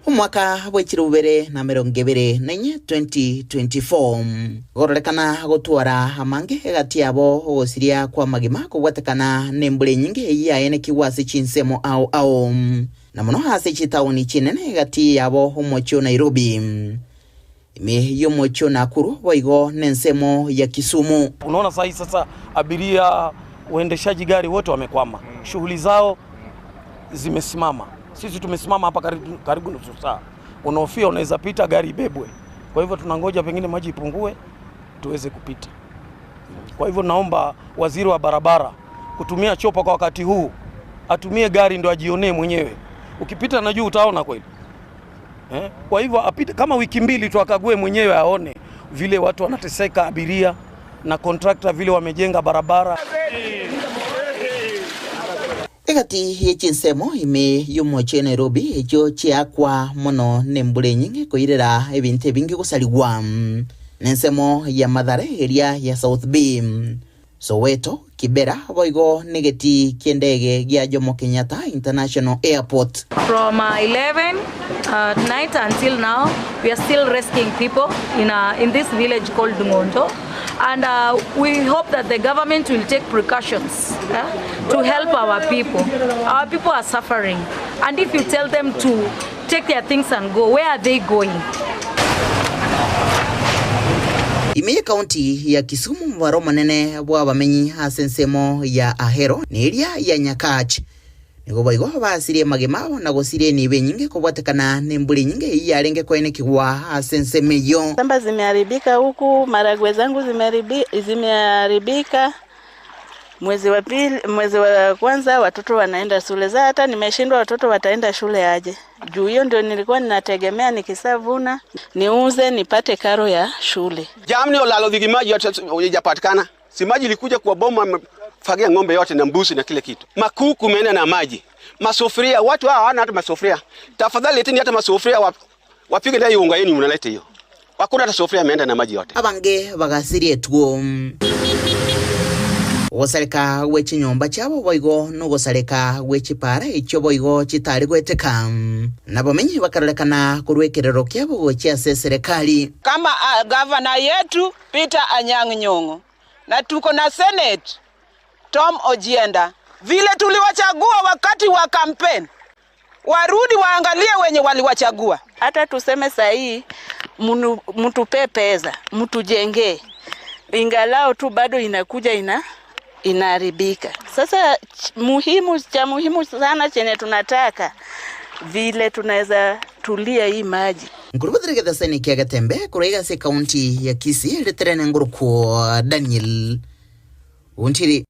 Omwaka bwe 2024, 2024, gororekana gotwara amange egati yabo ogosiria kw'amagima kobwatekana nembura enyinge eyio yaenekigwe ase chinsemo ao ao, na mono ase chitaoni chinene egati yabo omochie o Nairobi, ime y'omochie o Nakuru boigo nensemo ya Kisumu. Unaona sahi sasa abiria, waendeshaji gari wote wamekwama, shughuli zao zimesimama. Sisi tumesimama hapa karibu, karibu nusu saa, unahofia unaweza pita gari ibebwe. Kwa hivyo tunangoja pengine maji ipungue tuweze kupita. Kwa hivyo naomba waziri wa barabara kutumia chopa kwa wakati huu, atumie gari ndo ajionee mwenyewe. Ukipita na juu utaona kweli eh? Kwa hivyo apite kama wiki mbili tu akague mwenyewe aone vile watu wanateseka, abiria na kontrakta vile wamejenga barabara. Egati ye chinsemo ime y'omochie Nairobi echio chiakwa mono nembura enyinge koirera ebinto ebinge gosarigwa nensemo ya Mathare eria ya South B, Soweto, Kibera boigo negeti kiendege gia Jomo Kenyatta International Airport. From 11 at night until now, we are still rescuing people in this village called Ngondo. And we hope that the government will take precautions to help our people. Our people are suffering. And if you tell them to take their things and go, where are they going? Ime ye county ya Kisumu omobaro omonene bw'abamenyi ase ensemo ya Ahero na eria ya Nyakach nigo boigo basirie amagima abo na gosiria enibo enyinge kobwatekana nembura enyinge eyio yarenge koenekigwa ase ensemo eyio. Shamba zimeharibika huku, maragwe zangu zimeharibika. Mwezi wa pili, mwezi wa kwanza watoto wanaenda shule. Sasa hata nimeshindwa watoto wataenda shule aje? Juu hiyo ndio nilikuwa ninategemea nikisavuna niuze nipate karo ya shule. Jamni olalo dhigi maji yote haijapatikana. Si maji ilikuja kwa boma, fagia ng'ombe yote na mbuzi na kile kitu. Makuku imeenda na maji. Masufuria, watu hawa hawana hata masufuria. Tafadhali leteni hata masufuria wapige ndai unga yenu mnaleta hiyo. Hakuna hata sufuria imeenda na maji yote. Abange bagasirie tuo. Ogosareka gwe chinyomba chiabo boigo nogosareka gwe chipara echio boigo chitari gweteka. Nabamenyi bakarorekana korwa ekerero kiabo gochia ase serikali. Kama gavana yetu Peter Anyang' Nyong'o na tuko na Senate Tom Ojienda, vile tuliwachagua wakati wa campaign, warudi waangalie wenye waliwachagua. Hata tuseme sahi mtupe pesa, mtujengee, ingalao tu bado inakuja inaharibika. Sasa cha muhimu sana chenye tunataka vile tunaweza tulia hii maji. Nkurubathire getheseni kia Getembe kuraiga ase kaunti ya Kisii riterene nguruku Daniel Ontiri.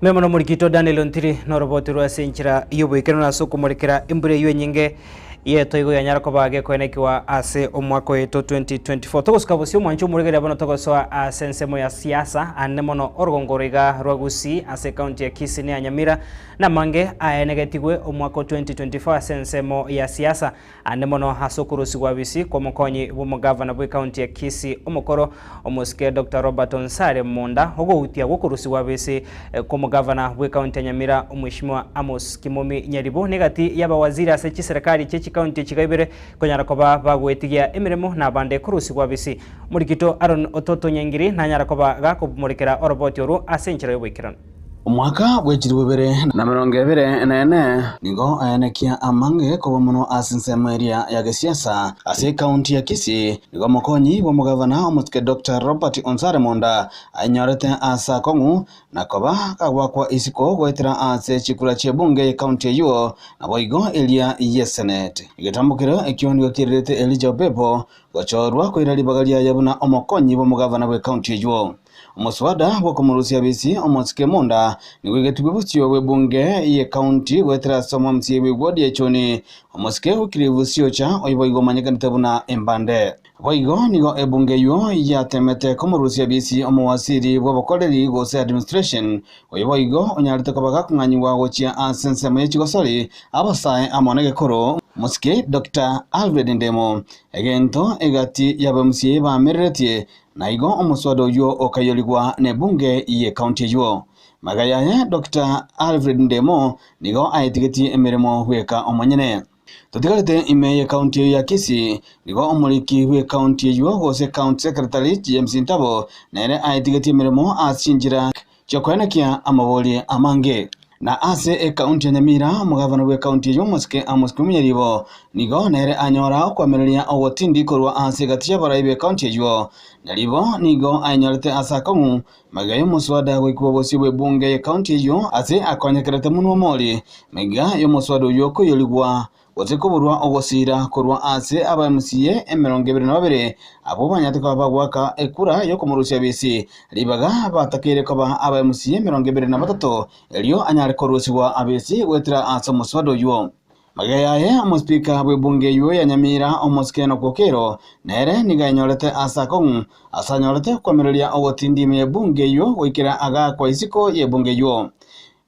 Memono murikito Daniel Ontiri noroboti rwa ase enchera y'oboikeranu ase okomorekera embura eywo enyinge yeto igo yanyara koba gekoenekiwa ase omwaka oyeto 2024. Togosuka bosio omwancho omoregeria bono togosoa ase ensemo ya siasa ane mono orogongoro iga rwa Gusii ase kaunti ya Kisii na ya Nyamira namange aenegetigwe omwaka 2024 ase ensemo ya siasa ane mono ase okorusigwa bisi kwa omokonyi bwa omogavana bwa ekaunti ya Kisii omokoro omosike Dr. Robert Onsare Monda ogoutia gokorusigwa bisi kwa omogavana bwa ekaunti ya Nyamira omweshimiwa Amos Kimomi Nyaribo negati y'abawaziri ase chiserikali chie chikaunti chigaibere konyara koba bagwetigia emiremo na bande korusigwa bisi murikito Aaron Ototo Nyangiri nanyara koba gakomorekera oroboti oru ase enchera y'oboikeranu. Omwaka bwechiri bubere na mirongo ebere na ene nigo aenekia amange koba mono ase ensemo eria ya gesiasa ase ekaunti ya Kisii nigo omokonyi bwa omogavana omosike Dr. Robert Onsare Monda ainyorete ase akong'u na koba kagwakwa isiko goetera ase chikura chia bunge ekaunti eywo nabo igo eria ye Senate. Egetambokero ekio nigo kiererete Elijah Obepo gochorwa koira ribaga riaye buna omokonyi bwa omogavana bwa ekaunti eywo. Omuswada bw'okomorusia bisi omosike Monda nigo egetubwe bosio bwe bunge ye county gwetera ase omomsie bwe ward ya Choni omosike okire bosio cha oiboigo omanyekanete buna embande. Boigo nigo ebunge eywo yatemete komorusia bisi omowasiri bw'obokoreri gose administration oiboigo onyarete koba gakong'anyiwa gochia ase ensemo ye chigosori abasae amo na egekoro. Omosike Doctor Alfred Ndemo, egento egati y'aba MCA baamereretie, na igo omoswada oyio okaiyorigwa nebunge y'ecounty eyio. Magega yaye Doctor Alfred Ndemo nigo aetigetie emeremo bweka omonyene. Totigarete ime y'ecounty eyio ya Kisii, nigo omoriki bw'ecounty eyio gose County Secretary James Ntabo nere aetigetie emeremo ase chinchera chi'okoenekia amabori amange. Na ase ekaunti ya Nyamira, omogavana bw'ekaunti eyio omosike Amos Kimunya Ribo nigo nere anyora okwamereria ogotindi korwa ase egati y'abarai b'ekaunti eyio. Na Ribo nigo ayenyorete ase akong'u magega y'omoswada goikigwa bosio bw'ebunge y'ekaunti eyio ase akonyekerete monwa omori magega y'omoswada oyio koiyorigwa gose koborwa ogosiira korwa ase aba MCA 22 abwo banyarete koba bagoaka ekura y'okomorusia bisi, ribaga batakeire koba aba MCA 23 erio anyare korusigwa abisi goetera ase omoswada oyio. Magega yaye omosipika bw'ebunge eyio ya Nyamira omosike Enock Okello nere nigo ayenyorete ase akong'u ase anyorete okwamereria ogotindi ime y'ebunge eyio goikera agaakwa isiko y'ebunge eyio.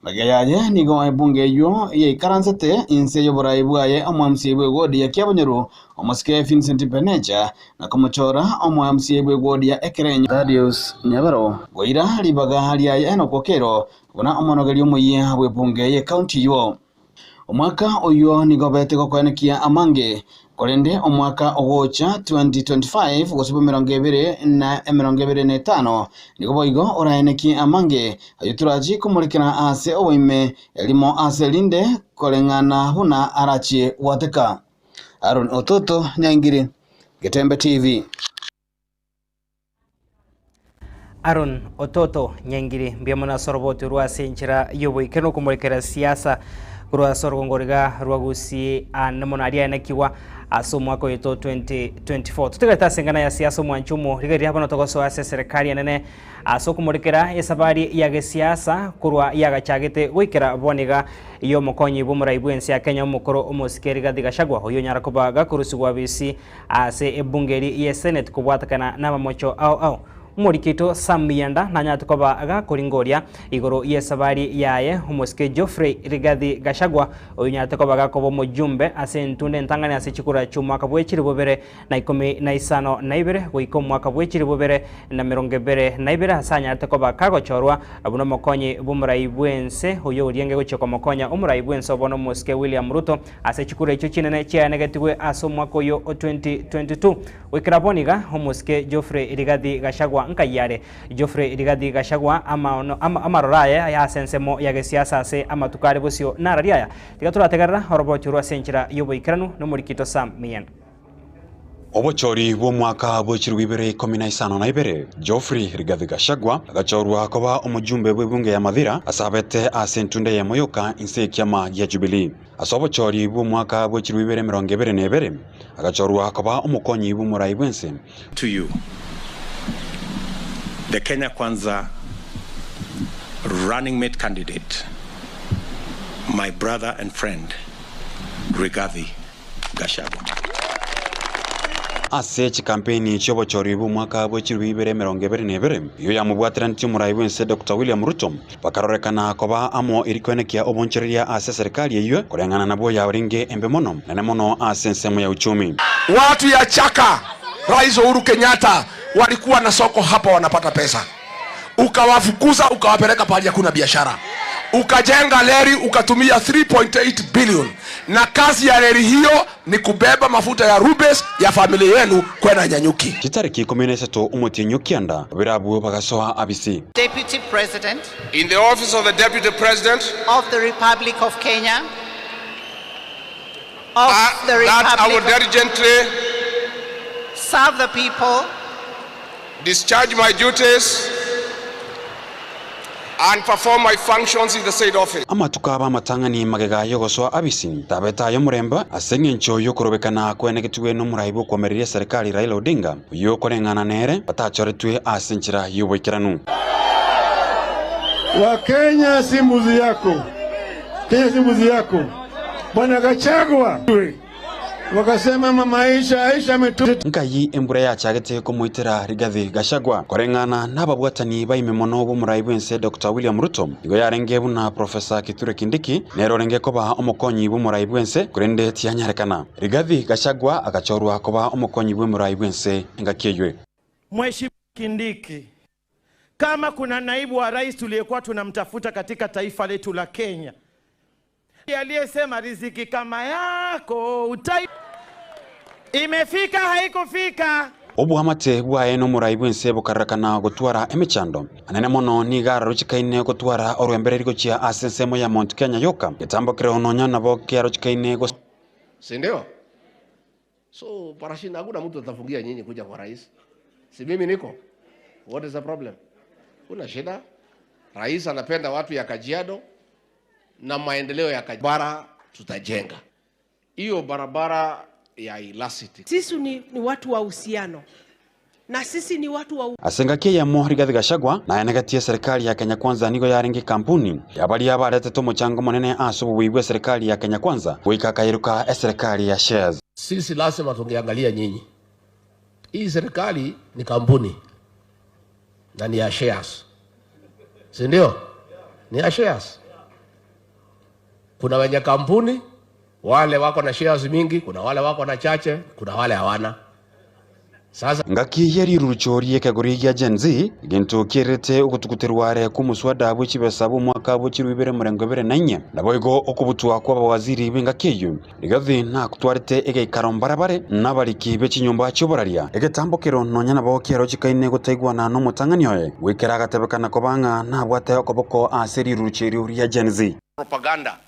Magega yaye nigo ebunge eyio yaikaransete inse y'oboraai bwaye omoMCA bw'ewodi ya Kiabonyoru, omosike Vincent Penecha, na komochora omoMCA bw'ewodi ya Ekerenyo, Thaddeus Nyabaro, goira ribaga riaye Enock Okello buna omonogeri omoyia bw'ebunge y'ecounty eyio. Omwaka oyio nigo obete gokoenekia amange, korende omwaka ogocha 2025 gose bw'emerongo ebere na emerongo ebere na etano nigo boigo oraenekie amange, ayio torachie komorekera ase oboime erimo ase erinde koreng'ana buna arachie gwateka. Aaron Ototo, Nyaingiri, Getembe TV. Aaron Ototo Nyaingiri mbuya mono ase oroboti orwo ase enchera y'oboikeranu okomorekera siasa korwa ase orogongo riga rwa Gusii ande mono aria aenekigwa ase omwaka oito 2024. Totigarete ase engana ya siasa omwancho omo rigereria bono togosoa ase eserekari enene ase okomorekera esabari ya gesiasa korwa yagachagete goikera bono iga y'omokonyi bw'omorai bw'ense ya Kenya omokoro omosike Rigathi Gachagua oyio onyara koba gakorusigwa bisi Ase ebunge eria ye Senate kobwatekana namamocho ao ao, omoriki oito Sam Miyanda nanyarete koba gakoringoria igoro y'esabari yaye omosike Geoffrey Rigathi Gachagua oyonyarete koba gakoba omojumbe ase entunda entang'ani ase chikura chi'omwaka bwe chilifu bibere na ikomi na isano na ibere goika omwaka bwe chilifu bibere na merongo ebere na ibere ase anyarete koba kagochorwa buna omokonyi bw'omorai bw'ense oyio orienge gochia komokonya omorai bw'ense obono omosike William Ruto Ase chikura echio chinene chiaenegetigwe ase omwaka oyo o 2022. Goikera bono iga, omosike Geoffrey Rigathi Gachagua nkai are. Geoffrey Rigathi Gachagua amaono ama amaroro aye ase ensemo ya gesiasa ase amatuko are bosio narari aya. Tiga torategerera oroboti orwo ase enchera y'oboikeranu nomorikito Sam Miyienda. Obochori bw'omwaka bwe chilifu ibere ikomi na isano na ibere, Geoffrey Rigathi Gachagua agachorwa koba omojumbe bw'ebunge ya Mathira ase abete ase entunda eyemo yoka inse y'ekiama gia Jubilee. Ase obochori bw'omwaka bwe chilifu ibere emerongo ebere na ebere, agachorwa koba omokonyi bw'omorai bw'ense. To you, the Kenya Kwanza running mate candidate, my brother and friend, Rigathi Gachagua. Ase chikampeni chi'obochori bw'omwaka bwe chilifu ibere emerongo ebere na ebere, eyio yamobwateranetie omorai bw'ense Doctor William Ruto, bakarorekana koba amo eri koenekia obonchoreria ase eserikali eyio koreng'ana nabwo yarenge embe mono, nene mono ase ensemo ya uchumi. Watu ya Chaka, Rais Uhuru Kenyatta walikuwa na soko hapa wanapata pesa, ukawafukuza ukawapeleka pahali hakuna biashara, ukajenga reli ukatumia 3.8 billion, na kazi ya reli hiyo ni kubeba mafuta ya Rubis ya familia yenu kwenda Nanyuki. Chitariki ikomi na isato omotienyi o kianda, babere abwo bagasoa abisi. Deputy President In the office of the Deputy President of the Republic of Kenya, of the that I will Republic of diligently serve the people, discharge my duties and perform my functions in the said office. Amatuko abo amatang'ani magega y'ogosoa abisi tabete ay'omorembe ase engencho y'okorobekana kwenegetigwe n'omorai bw'okoamereria eserekari Raila Odinga, oyio okoreng'ana nere batachoretwe ase enchera y'oboikeranu. Wakenya si mbuzi yako. Kenya si mbuzi yako. Bwana Gachagua. Wakasema mama Aisha, Aisha ametu Nkai embura yachagete komoitera Rigathi Gachagua koreng'ana nababwatani baime mono b'omorai bw'ense Doctor William Ruto. Igo yarenge buna Professor Kithure Kindiki nere orenge koba omokonyi bw'omorai bw'ense korende tianyarekana. Rigathi Gachagua agachorwa koba omokonyi bw'omorai bw'ense engaki eywe. Mheshimiwa Kindiki, kama kuna naibu wa rais tuliyekuwa tunamtafuta katika taifa letu la Kenya, aliyesema riziki kama yako utai, imefika haikufika? Oboamate bwaye nomorai bw'ense bokarorekana gotwara emechando anene mono, nigo arochekaine gotwara orwembereri gochia ase ensemo ya Mount Kenya yoka, getambo kereo nonya nabo kiarochekaine gos. Si ndio? So parashinda, hakuna mtu atafungia nyinyi kuja kwa rais. Si mimi niko? What is the problem? Kuna shida? Rais anapenda watu ya Kajiado na maendeleo ya Kajiado. Bara tutajenga. Hiyo barabara ya Ilasiti. Sisi ni watu wa uhusiano na sisi ni watu wa Ase engaki eyemo Rigathi Gachagua naenegetie serikali ya Kenya Kwanza nigo yarenge ekampuni ya baria baretete omochango omonene ase obobui bwe serikali ya Kenya Kwanza goika akairuka eserikali ya shares. Sisi lazima tungeangalia nyinyi. Hii serikali ni kampuni na ni ya shares, si ndio? Ni ya shares. Kuna wenye kampuni wale wako na shares mingi, kuna wale wako na chache, kuna wale hawana. Sasa Engaki ye rirurucho ri'ekegori gia Gen Z, egento kierete ogotuguterwa are kw'omoswada bwe chibesa bw'omwaka bwe chirwe ibere emerongo ebere na inye, naboigo okobutwa kw'abawaziri b'engaki eyio. Rigathi nakotwarete egeikaro mbarabare nabariki be chinyomba chi'oboraria. Egetambokero nonya nabo kiarochekaine gotaigwana nomotang'ani oye, goikera agatebekana koba ng'a nabwate okoboko ase rirurucho erio ria Gen Z. propaganda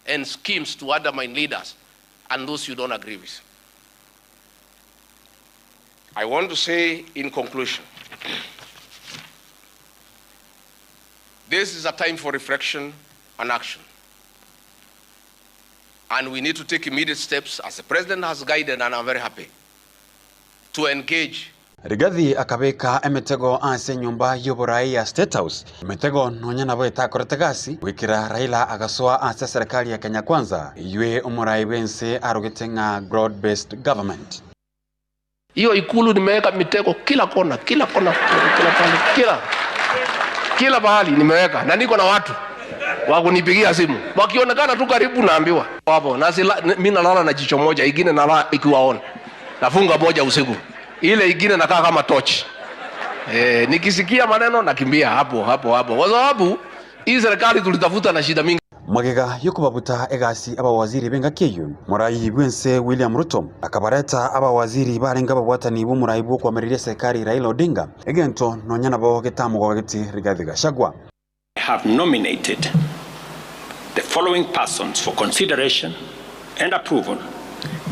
and schemes to undermine leaders and those you don't agree with. I want to say in conclusion, this is a time for reflection and action. And we need to take immediate steps, as the President has guided, and I'm very happy, to engage Rigathi akabeka emetego ase enyomba y'oborai ya State House, emetego nonya nabo etakorete gasi, goikera Raila agasoa ase eserekari ya Kenya Kwanza, eywe omorai bw'ense arogete ng'a Broad Based Government. Hiyo ikulu nimeweka mitego kila kona, kila kona, kila pale, kila kila pahali nimeweka, na niko na watu wa kunipigia simu, wakionekana tu karibu naambiwa wapo. Na sila, mimi nalala na jicho moja, ingine nalala ikiwa on, nafunga moja usiku, ile ingine nakaa kama torch. Eh, nikisikia maneno nakimbia hapo hapo hapo, kwa sababu hii serikali tulitafuta na shida mingi. Magega y'okobabuta egasi abawaziri b'engaki eyio, morai bw'ense William Ruto akabareta abawaziri barenge ababwatani b'omorai bw'okoamereria eserikari Raila Odinga, egento nonya nabo getamogogeti Rigathi Gachagua. I have nominated the following persons for consideration and approval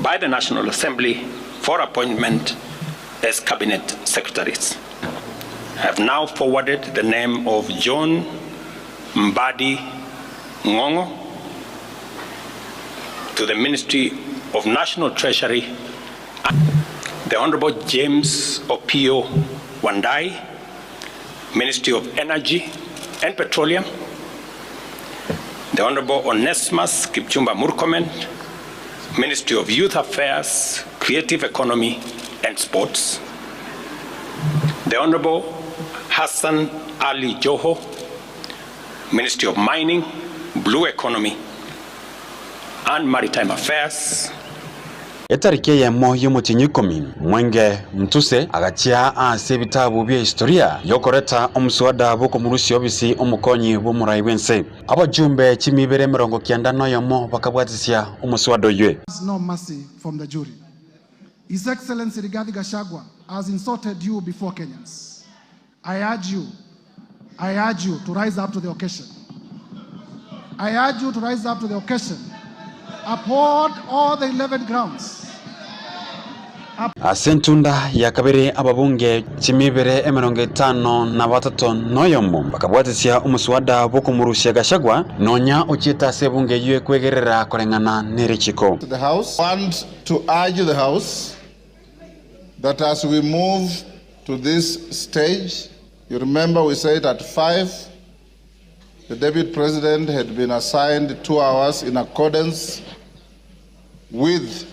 by the National Assembly for appointment as Cabinet Secretaries. I have now forwarded the name of John Mbadi Ngongo to the Ministry of National Treasury, the Honorable James Opiyo Wandayi, Ministry of Energy and Petroleum, the Honorable Onesmus Kipchumba Murkomen, Ministry of Youth Affairs, Creative Economy and Sports, the Honorable Hassan Ali Joho, Ministry of Mining, Blue Economy and Maritime Affairs, Etariki eyemo y'omotienyi ikomi, Mwenge Mutuse agachia ase ebitabu bia historia yokoreta omuswada bw'okomorusia obisi omokonyi bw'omorai bw'ense. Abajumbe chimibere emerongo kianda na oyomo bakabwatisia omuswada oywe. No mercy from the jury. His Excellency Rigathi Gachagua has insulted you before Kenyans. I urge you to rise up to the occasion. I urge you to rise up to the occasion. Uphold all the 11 grounds. Ase entunda ya kabere ababunge chimibere emerongo etano na batato noyomo bakabwatisia omuswada bw'okomorusia Gachagua nonya ochiete ase ebunge eywo ekwegerera koreng'ana na erichiko. The House want to urge the House that as we move to this stage, you remember we said at 5, the Deputy President had been assigned 2 hours in accordance with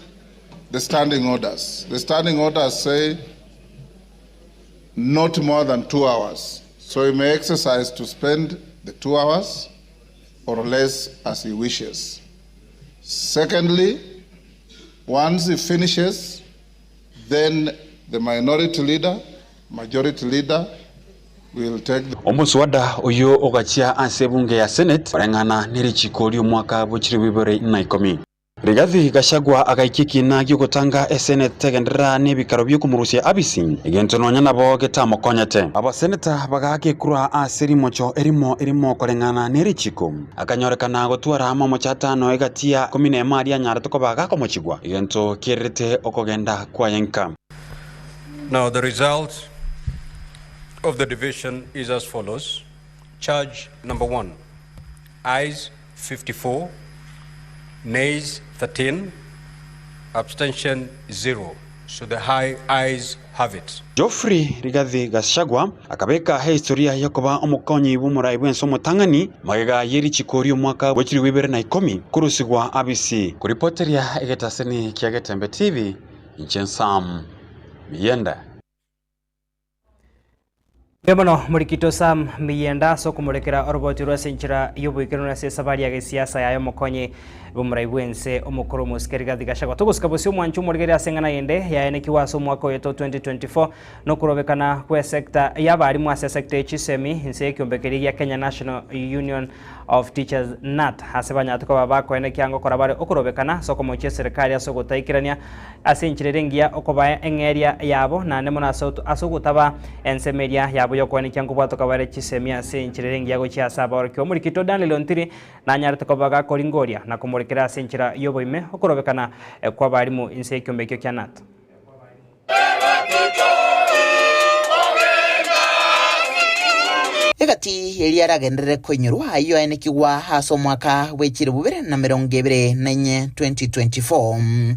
the standing orders. The standing orders say not more than two hours. So he may exercise to spend the 2 hours or less as he wishes. Secondly, once he finishes, then the minority leader, majority leader will take the Omuswada oyo ogachia ase ebunge ya Senate oreng'ana na richiko ri'omwaka bwa 2010. Rigathi Gachagua agaikia ekina giogotanga esenate tegenderera na ebikaro biokomorusia abisi egento nonya nabo getamokonyete. Abaseneta bagaka ekura ase rimocho erimo erimo koreng'ana na erichiko akanyorekana gotwara amamocho atano egati ya 11 aria anyarete koba gakomochigwa egento kiererete okogenda kwaye nka. Now, the result of the division is as follows. Charge number one, ayes 54, nays 13, abstention 0. So the high ayes have it. Geoffrey Rigathi Gachagua akabeka historia yokoba omokonyi bw'omorai bwense omotang'ani magega y'erichiko ri'omwaka bwa 2010 kurusigwa abisi kuripoteria egetaseni kia Getembe TV inche Sam Miyenda. Mono morikito Sam Miyenda ase okomorekera oroboti rwa ase enchera y'oboikeranu ase esabari ya gesiasa yaye omokonyi bw'omorai bwense omokoro omosike Rigathi Gachagua. Togosika bosio omwancho omorigeri ase eng'ana yende yaenekiwa ase omwaka oyo to 2024 nokorobekana kwa esector y'abarimu ase esector ya chisemi inse y'ekiombekeri gia Kenya National Union of Teachers KNUT ase banyarete koba bakoenekia ngokora bare okorobekana ase okomochia eserikali ase ogotaikerania ase enchera ere engiya okoba eng'eria yabo naende mono ase ase ogotaba ensemo eria yabo yokoenekia nkobwatoka bare chisemi ase enchera ere engiya gochia ase abaorokia. Omorikito Daniel Ontiri nanyarete koba gakoringoria na komorekera ase enchera y'oboime okorobekana kwa abarimu inse y'ekiombe ekio kia KNUT. Egati eria aragenderere koinyorwa ayio aenekigwa ase omwaka bwe 2024, 2024.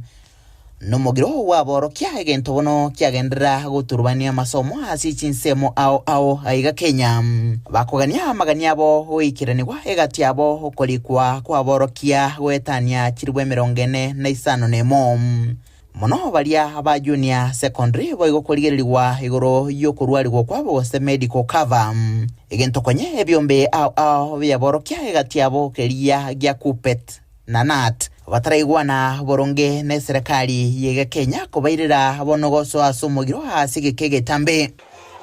Nomogiro bw'aborokia egento bono kiagenderera goturubania amasomo ase chinsemo ao ao aiga Kenya. Bakogania amagani abo goikeranigwa egati abo okorikwa kw'aborokia goetania 451. Mono baria ba junior secondary boigo korigererigwa igoro y'okorwarigwa kwabo gose medical cover. Egento konye ebiombe ao ao bi'aborokia egati abo keria gia KUPPET na KNUT bataraigwana boronge na eserekari yege Kenya kobairera bono gosoa ase omogiro ase egeka egetambe.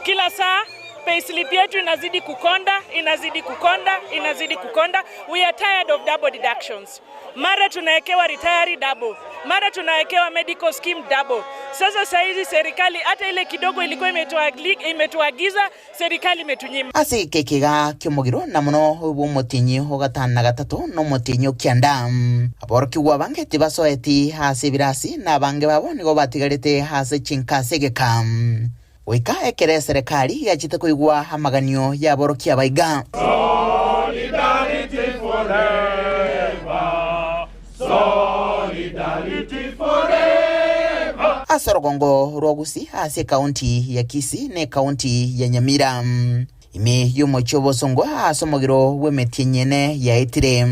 Kila saa payslip yetu inazidi kukonda, inazidi kukonda, inazidi kukonda. We are tired of double deductions. Mara tunawekewa retiree double, mara tunawekewa medical scheme double. Sasa saizi serikali hata ile kidogo ilikuwa imetuagiza serikali imetunyima. Ase egeka ki'omogiro na mono bw'omotinyi ogatano na gatato na omotinyi okianda aborokigwa abange tibasoeti ase ebirasi na abange babo nigo batigarete ase chinka ase egeka goika ekere eserekari yachete koigwa amaganio y'aborokia abaiga. Solidarity forever. Solidarity forever. Ase orogongo rwa Gusii ase ekaunti ya Kisii na ekaunti ya Nyamira ime y'omochie obosongo ase omogiro bw'emetienyi ene yaetire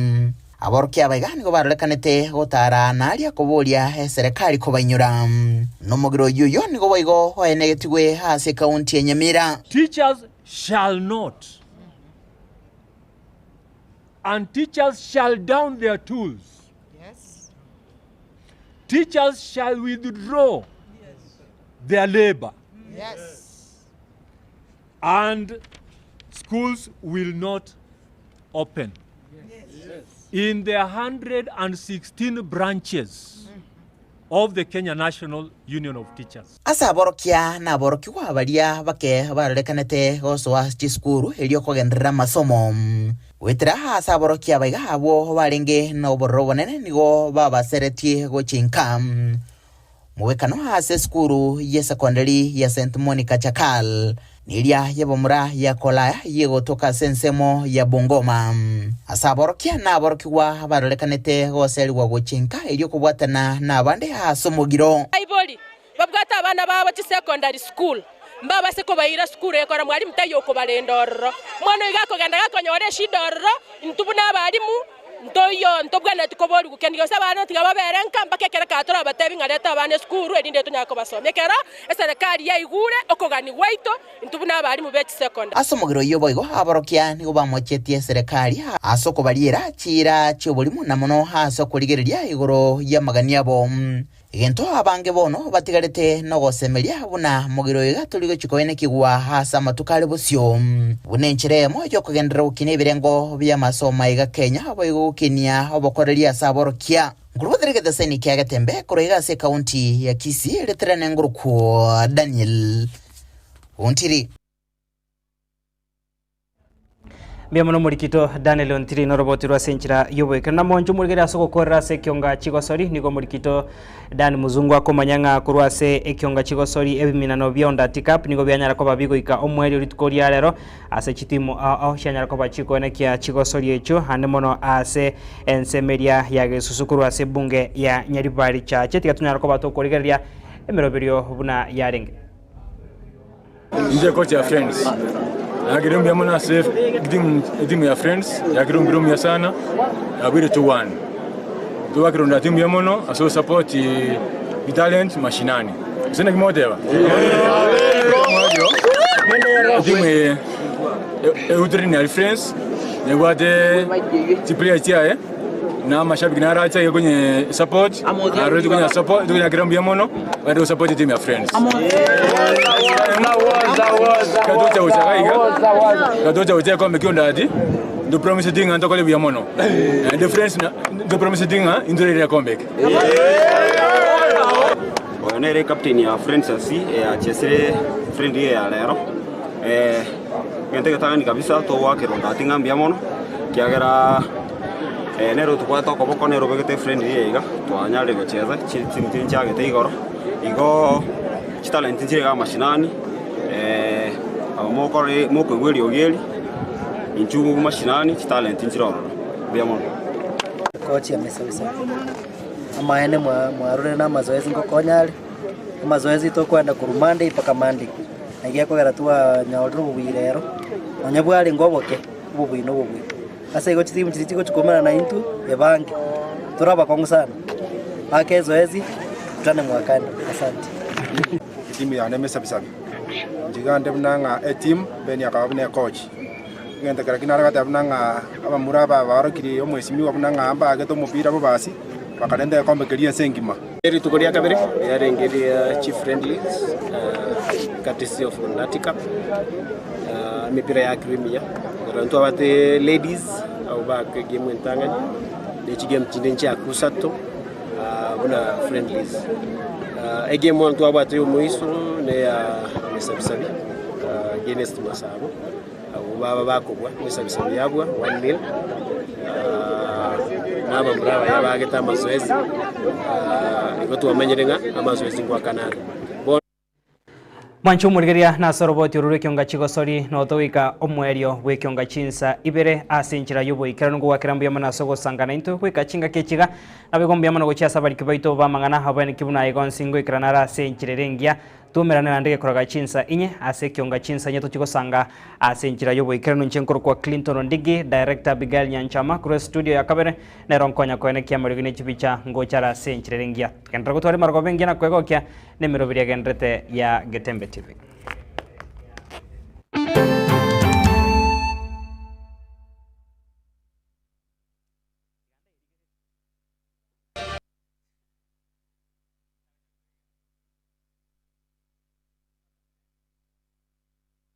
aborokia abaiga nigo barorekanete gotara naria koboria eserekari kobainyora nomogiro oyio oyo nigo boigo oenegetigwe ase ekaunti ya Nyamira. Teachers shall not, and teachers shall down their tools. Yes. Teachers shall withdraw their labor. Yes. And schools will not open. Yes. In the 116 branches of the Kenya National Union of Teachers. Ase aborokia na aborokigwa baria bake barorekanete gosoa chisukuru erio kogenderera amasomo goetera ase aborokia abaiga abwo barenge na obororo obonene nigo babaseretie gochinka mubekano ase esukuru ya secondary ya St Monica Chakal niria yebomura ya kolaya yegotoka ase ensemo ya Bungoma ase aborokia na aborokigwa barorekanete goserigwa gochinka erio kobwatana na abande ase omogiro. Aibori babwate abana babo chisecondary school mbabase kobaira sukuru ekora mwalimu taiyo okobarenda ororo mwana oyo gakogenda gakonyora eshida ororo intwe buna abarimu Ntoiyo ntobwenereti koborigwa kende gionsi, abana tiga babere nka mpaka ekero ekero torabatebi ng'a reta abana esukuru erinde tonyare kobasomia. Ekero eserekari yaigure okogania gwaito intwe buna abalimu be chisecondary. Ase omogero oyio boigo aborokia nigo bamochetie eserekari ase okobariera chiira chi'oborimo na mono ase okorigereria igoro y'amagani abo. Egento abange bono batigarete nogosemeria buna mogiro iga tori gochia koenekigwa ase amatuko are bosio. Buna enchera eyemo y'okogenderera gokinia ebirengo bi'amasomo aiga Kenya boigo gokinia obokoreri ase aborokia. Nkorobotera egeteseni kia Getembe korwa iga ase ekaunti ya Kisii riterane ngorokwo Daniel Ontiri. Mbuya mono omorikito Daniel Ontiri noroboti rwa ase enchera y'oboikeranu. Na monche omorigere ase ogokorera ase ekionga chigosori nigo omorikito Dan Muzungu akomanya ng'a korwa ase ekionga chigosori ebiminano bia Ondati Cup nigo bianyara koba bigoika omoerio rituko ria rero ase chitimu ao ao chianyara koba chikoenekia chigosori echio ande mono ase ensemo eria ya Gesusu korwa ase ebunge ya Nyaribari Chache. Tiga tonyara koba tokorigereria emeroberio buna yarenge. Inche coach ya Friends nakire mbuya mono ase etimu ya Friends yakire omopira omuya sana yabeire 2-1. Tobakire ondati mbuya mono ase ogosupport talent mashinani. Gose naki mogoteba? Etimu eye egotrain aria Friends nebwate chiplayer chiaye. Na amashabiki naro ache aiga konye support, naro tokonya support tokonyakera mbuya mono, baende go support etimu ya Friends. Ekero togocha gocha iga iga, ekero togocha gocha egekombe kia ondati, nto promiseti ng'a ntokore buya mono. Naende Friends na nto promiseti ng'a intoraire egekombe eke. Oyo nere captain ya Friends FC eyachesire friendly eye ya rero. Egento egetang'ani kabisa togoakerwa ondati ng'a mbuya mono, ekiagera nere otobwate okoboko nere obegete efriendly eye iga, twanyarire gochesa chitimu chiria nchiagete igoro, igo chitalent nchire iga mashinani aba mokore mokoigwa eriogi eri, intwe mashinani chitalent nchire ororo, mbuya mono. Kochi amisabisabi, amaene mwa mwarorire na amazoezi ngokonya are, amazoezi tokoenda korwa Monday mpaka Monday, naki gekogera twanyorire obobuya rero, nonye bwarenge oboke, obobuya na obobuya. Ase igo chitimu chiria chigochi koumera naintwe ebange, tore abakong'u sana, ake ezoezi, tukutane mwakani, asante. Etimu yane emesabisabi, inche iga nde buna ng'a etimu, Ben akaba buna ecoach. Egento kera ki nare goteba buna ng'a abamura aba baorokirie omwesimigwa buna ng'a mbagete omopira bobasi, bakarenta egekombe keria ense engima. Rituko ria kabere riarenge ria chifriendlies courtesy of Nati Cup emepira ya Crimea ekero ntwabate ladies abwo baakwa egame entang'ani ne chigame chinde nchiakwa isato buna friendlies. Egame bono twabwate ya omoiso ne ya Mesabisabi against Masabo abwo baba bakobua Mesabisabi yabua one nil na abamura abaya baagete amazoezi igo twamanyire ng'a amazoezi ngoakana are. Bono. Mwanche omorigereria nase oroboti oru rw'ekionga chigosori, notogoika omoerio bw'ekionga chinsa ibere ase enchera y'oboikeranu ngogwakera mbuya mono ase ogosanga naintwe goika chingaki echiga. Naboigo mbuya mono gochia ase abariki baito b'amang'ana abaeneki buna aye gonsi ngoikerana are ase enchera ere engiya. Twaumerane naende gekoraga chinsa inye ase ekionga chinsa inye tochie gosanga ase enchera y'oboikeranu inche nkorokwa Clinton Ondigi, Director Abigail Nyanchama korwa estudio ya kabere nero nkonya koenekia amariogi ne chibicha ngocha are ase enchera ere engiya. Genderera gotwara emargoba engiya na kwegokia nemeroberi egenderete ya Getembe TV.